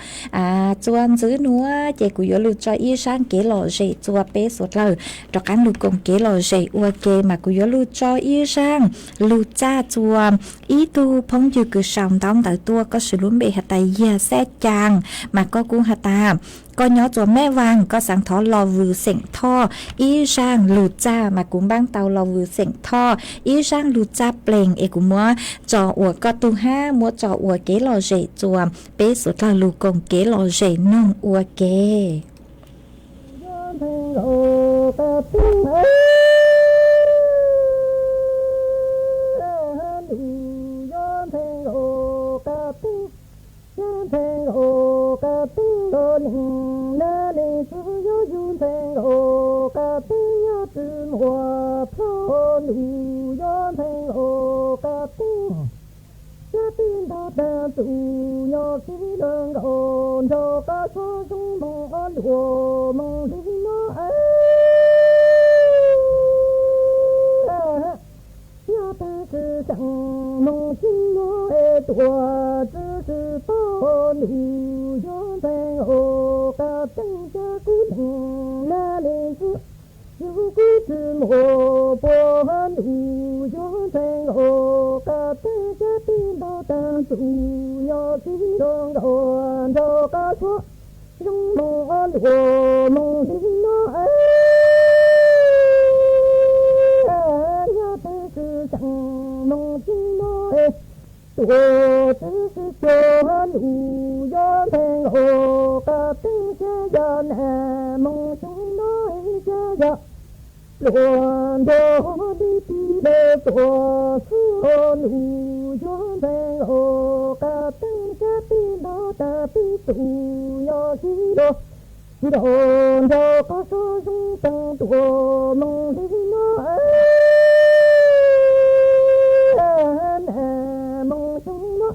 Txuas ntxiv nuav ces kuv yuav lug tso ib zaaj kev lom zem txuas peb suav dlawg rov qaab lug koom kev lom zem ua ke mas kuv yuav lug tso ib zaaj lug txaj txuas ib tug phooj ywg kws sau ntaub ntawv tuaj, koj swv lub npe has tas Yag Xab Caas mas koj kuj has tas koj nyob txuas Meb Vaag, koj xaav thov Los Vwm xeem Thoj ib zaaj lug txaj mas kuv npaab tau Los Vwm xeem Thoj ib zaaj lug txaj plees es kuv muab tso ua koj tug hab muab tso ua kev lom zem txuas peb suav dlawg lug koom kev lom zem noog ua ke. Cab peb nto taag txuj nyuas kis lug nkaus nraug qab suav zoo moog ob luas moog li no. Yog taag swm xeem moog tsi muaj tuam txwv swm tau ntuj yog ntxhais nkaus qab teeb cab kub leeg lag leeg txwv. Yug kuv tsi muaj puag ntuj yog ntxhais nkaus qab teeb cab peb nto taag txuj nyuas kis lug nkaus nraug qab suav zoo moog ob luas moog li no. Yog taag swm xeem moog tsi muaj tuam txwv swm cuag ntuj yog ntxhais nkaus qab teeb xya yam nam moog xyoo no xya yam pluas ntuag li tis le tuam xwb ntuj yog ntxhais nkaus qab teeb cab peb nto taag peb txuj nyuas kis lug nkaus nraug qab suav zoo taag tuam moog li no. Nam moog xyoo no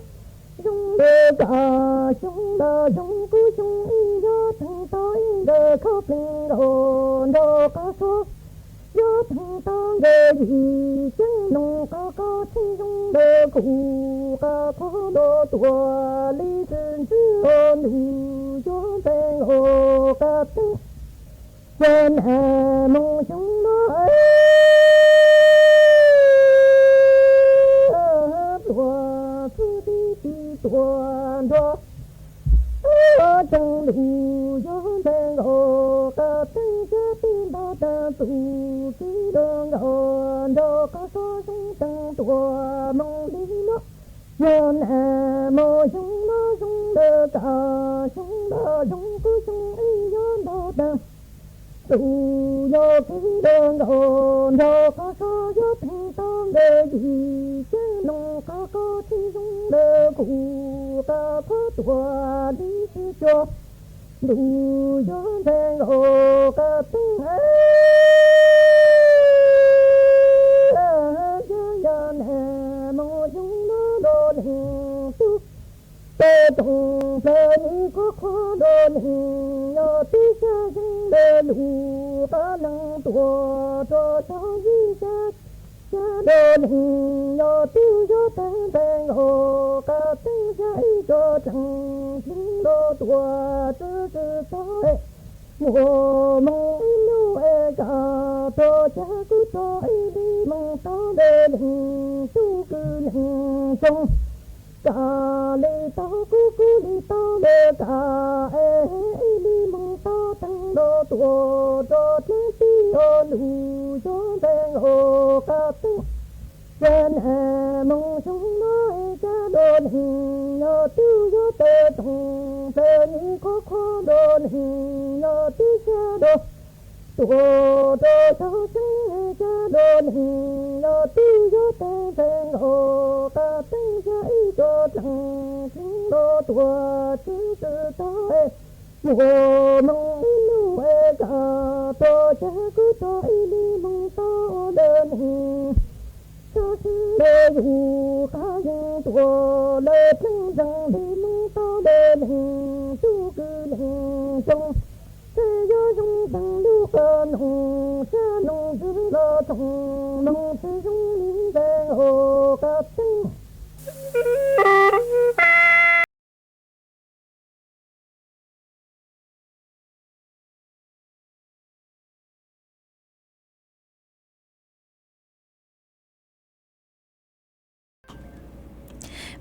zoo le kab xyoo ntawd zoo kub xyoo ib yog taag tau ib nkaus khaub pheej nkaus nraug qab suav yog taag tau nkaus yim ceeb noog qab koj tseeb zoo le kuv qab koj ntuj tuam li tsi ntxwv ntuj yog ntxhais nkaus qab teeb. Yog nam moog xyoo no pluas xwb tib tis tuam nrog tseeb ntuj yog ntxhais nkaus qab teeb cab peb nto taag txuj kis lug nkaus nraug qab suav zoo taag tuam moog li no. Yog nam moog xyoo no zoo le kab xyoo ntawd zoo kub xyoo ib yog nto taag txuj nyuas kis lug nkaus nraug qab suav yog taag tau nkaus yim ceeb noog qab koj tseeb zoo le kuv qab koj tuam li tsi cuag ntuj yog ntxhais nkaus qab teeb. Yog nam moog xyoo no nrog leej tub peb toom plawg ib qhov qhov nrog leej yog tub xya xyoo le lug qab leej tuam rog tog yim xya xya nrog leej yog tub yog taag ntxhais nkaus qab teeb xya ib rog tseem tseeb nrog tuam txwv tsi tau muaj moog ib nub es kab rog cab kub rog ib li moog tau le leej tub kws leej xyoo kab li tau kub kub li tau le kab es ib li moog tau teeb nrog tuam rog tseeb tib cov lus yuav npe nkaus qab teeb. Xya nas moos xyoo no es xya dua leeg, yog twb yuav tawg toom plaws li qhov qhov dua leeg, yog twb xya dua tuaj rau xyov xeeb, xya dua leeg yog twb yuav tawg npe nkaus qab teeb, xya ib co dlaag dleeg los tuaj tsis tau es muaj moos ib lub es kam tuaj cas kuj tso ib li moos tau dua leeg. Tso sib le yus qab yeej tuaj lawm dleej zeeg li moos tau dua leeg, tub kwv leej tsoom, txawm yuav zoo teev lub qab noog, xya noog ntxwv los tsoom noog tsis zoo li npe nkaus qab teeb.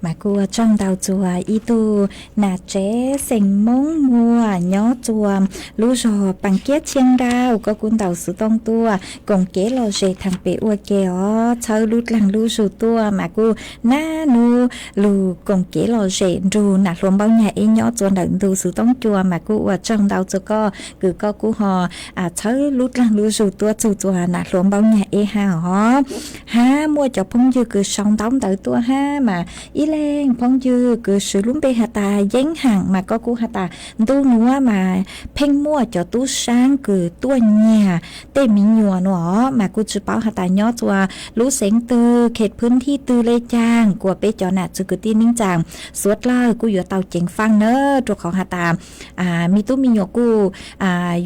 Mas kuj ua tsaug ntau txug ib tug nam tsev xeem Moob Muas nyob txua lub zog Paas Kiab Tshiab Nrauj, koj kuj ntaus xov tooj tuaj koom kev lom zem thaam pem ua ke os, txhawb lub dlaag lub zug tuaj mas kuj nab nub lug koom kev lom zem nrug nam hluas Npauj Nyag Eb nyob txua ntawm ntu xov tooj cua, mas kuj ua tsaug ntau txug koj kws koj kuj ho txhawb lub dlaag lub zug tuaj txug txua nam hluas Npauj Nyag Eb hab os. Hab muaj cov phooj ywg kws sau ntaub ntawv tuaj hab mas ib leeg phooj ywg kws swv lub npe has tas Yeeb Haam mas koj kuj has tas ntuj nuav mas pheej muaj cov tub saab kws tuaj nyiag tej me nyuam nuav os, mas kuj tsis paub has tas nyob txua lub xeev twg, khe phwb thij twg le caag, kuas peb cov nam txwv kwv tij neej tsaa suav dlawg kuj yuav tau ceev faaj na, rua qhov has tas me tub me nyuam kuj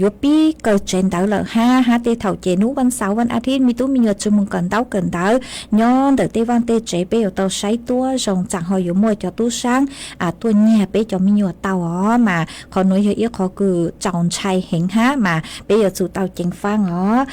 yuav pib kaw tsev ntawv lawm hab, hab tej thaum ces nub vaj xauv vaj a thib me tub me nyuam tsis moog kawm ntaub kawm ntawv nyob ntawm tej vaaj tej tsev, peb yuav tau saib tuab zoo tsaam ho yuav muaj cov tub saab tuaj nyiag peb cov me nyuam tau os, mas qhov nuav yog ib qhov kws txaus ntshai heev hab, mas peb yuav tsum tau ceev faaj os.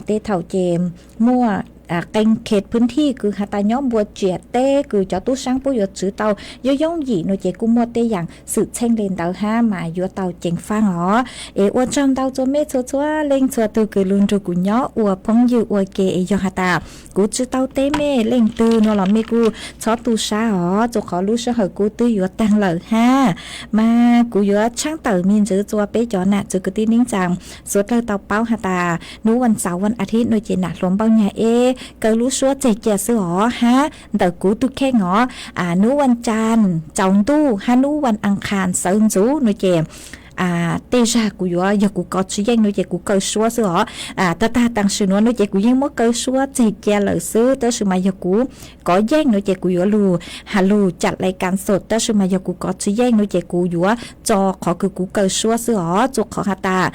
Tej thaum ces muaj qee khe phwb thij kws has tas nyob npuab tsiam teb kws cov tub saab puab yuav tswv tau yooj yooj yim nuav ces kuj muaj tej yaam xwm txheej le ntawd hab, mas yuav tau ceev faaj os. Es ua tsaug ntau txua mej txhua txhua leej txhua tug kws lug nrug kuv nyob ua phooj ywg ua ke, es yog has tas kuv tsis tau teb mej leej twg nuav los mej kuj txhob tu sab os, rua qhov lub sij hawm kuj twb yuav taag lawm hab, mas kuv yuav tshaab tawm me ntsis txua peb cov nam txwv kwv tij neej tsaa suav dlawg tau paub has tas nub vaj xauv vaj a thib nuav ces nam hluas Npauj Nyag Eb kaw lub suab tseg cia xwb os hab, ntawm kuv tug kheej os, nub vaj tsag tsaus ntuj hab nub vaj a qhas sawv ntxuv nuav ces tej zag kuv yuav, yog kuv kov tsis yeej nuav ces kuv kaw suab xwb os. Tag tag taam sim nuav nuav ces kuv yeej muab kaw suab tseg cia lawm xwb, tab sis mas yog kuv kov yeej nuav ces kuv yuav lug has lug cam lais kas xom, tab sis mas yog kuv kov tsis yeej nuav ces kuv yuav tso qhov kws kuv kaw suab xwb os, rua qhov has tas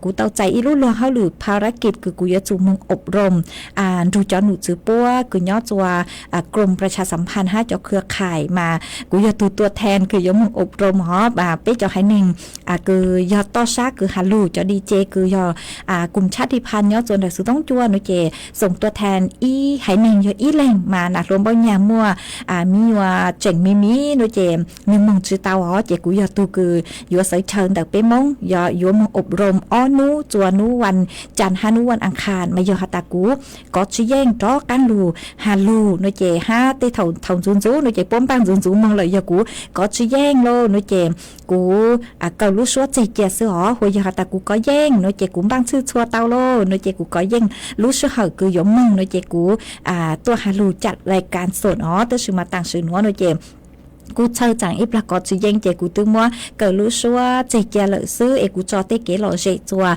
kuv tau txais ib lub luag hauj lwm pharaqit kws kuv yuav tsum moog ob room nrug cov num txwv puab kws nyob rua krom pras tsha xam phas hab cov khwv khais, mas kuv yog tug tua thaan kws yuav moog ob room os, peb cov haiv neeg kws yog toj sab kws has lug, cov DJ kws yog kum tshab di phas nyob rua ntawm xov tooj cua nuav ces xoom tua thaan ib haiv neeg yog ib leeg, mas nam hluas Npauj Nyag muaj me nyuam tseem me me nuav ces nwg moog tsis tau os, ces kuv yog tug kws yuav sawv chaw ntawm peb Moob, yuav moog ob room ob nub rua nub vaj tsag hab nub vaj a qhas, mas yog has tas kuv kov tsis yeej rov qaab lug has lug nuav ces hab tej thaum thaum ntxuv ntxuv nuav ces puab npaaj ntxuv ntxuv moog lawm, yog kuv kov tsis yeej lauj nuav ces kuv kaw lub suab tseg cia xwb os, hu yog has tas kuv kov yeej nuav ces kuv npaaj tshwj txhua tau lauj nuav ces kuv kov yeej lub sij hawm kws yuav moog nuav ces kuv tuaj has lug cam lais kas xom os, tab sis mas taam sim nuav nuav ces kuj txhawj tsaam ib plag kov tsis yeej ces kuv twb muab kaw lub suab tseg cia lawm xwb, es kuv tso tej kev lom zem rua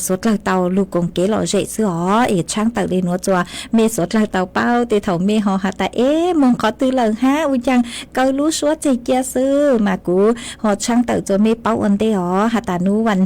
suav dlawg tau lug koom kev lom zem xwb os, es tshaab tawm le nuav rua mej suav dlawg tau paub, tej thaum mej ho has tas es moog qhov twg lawm hab ua caag kaw lub suab tseg cia xwb, mas kuv ho tshaab tawm rua mej paub ua ntej os, has tas nub vaj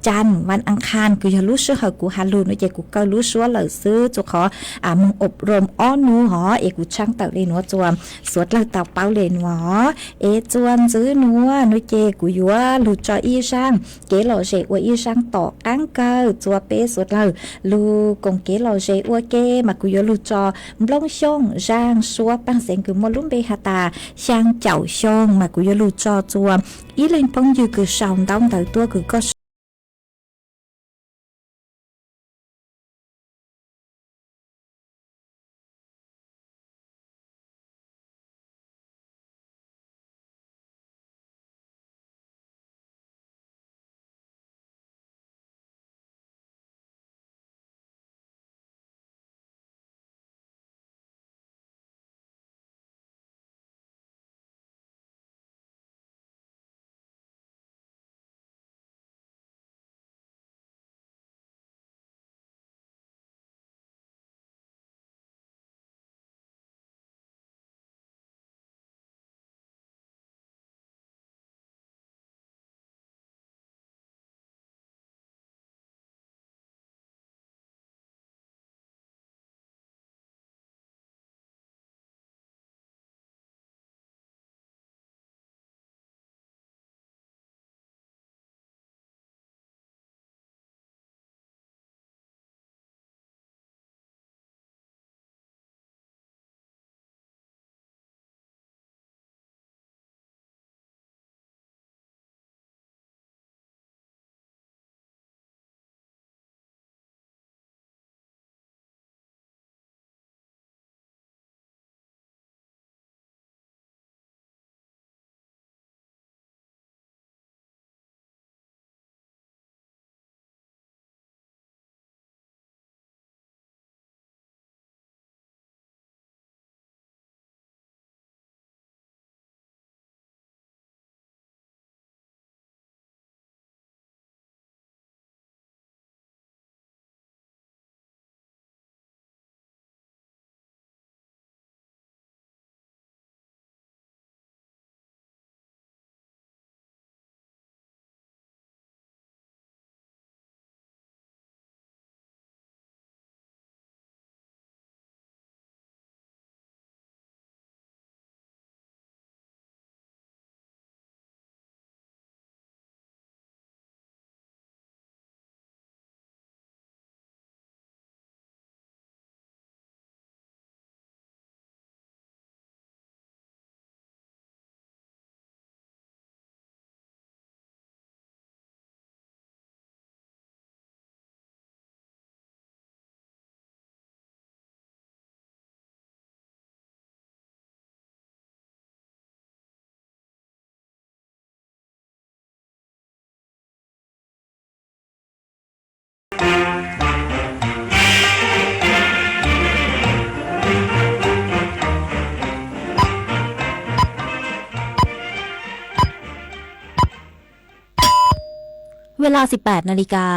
tsag vaj a qhas kws yog lub sij hawm kuv has lug nuav ces kuv kaw lub suab lawm xwb, rua qhov moog ob room ob nub hov, es kuv tshaab tawm le nuav rua suav dlawg tau paub le nuav os. Es rua ntxiv nuav nuav ces kuv yuav lug tso ib zaaj kev lom zem ua ib zaaj tom qaab kawg rua peb suav dlawg lug koom kev lom zem ua ke, mas kuv yuav lug tso Nplooj Xyooj zaaj suab paaj xeev kws muaj lub npe has tas xyaa caum xyoo, mas kuv yuav lug tso rua ib leeg phooj ywg kws sau ntaub ntawv tuaj kws koj เวลา สิบแปดนาฬิกา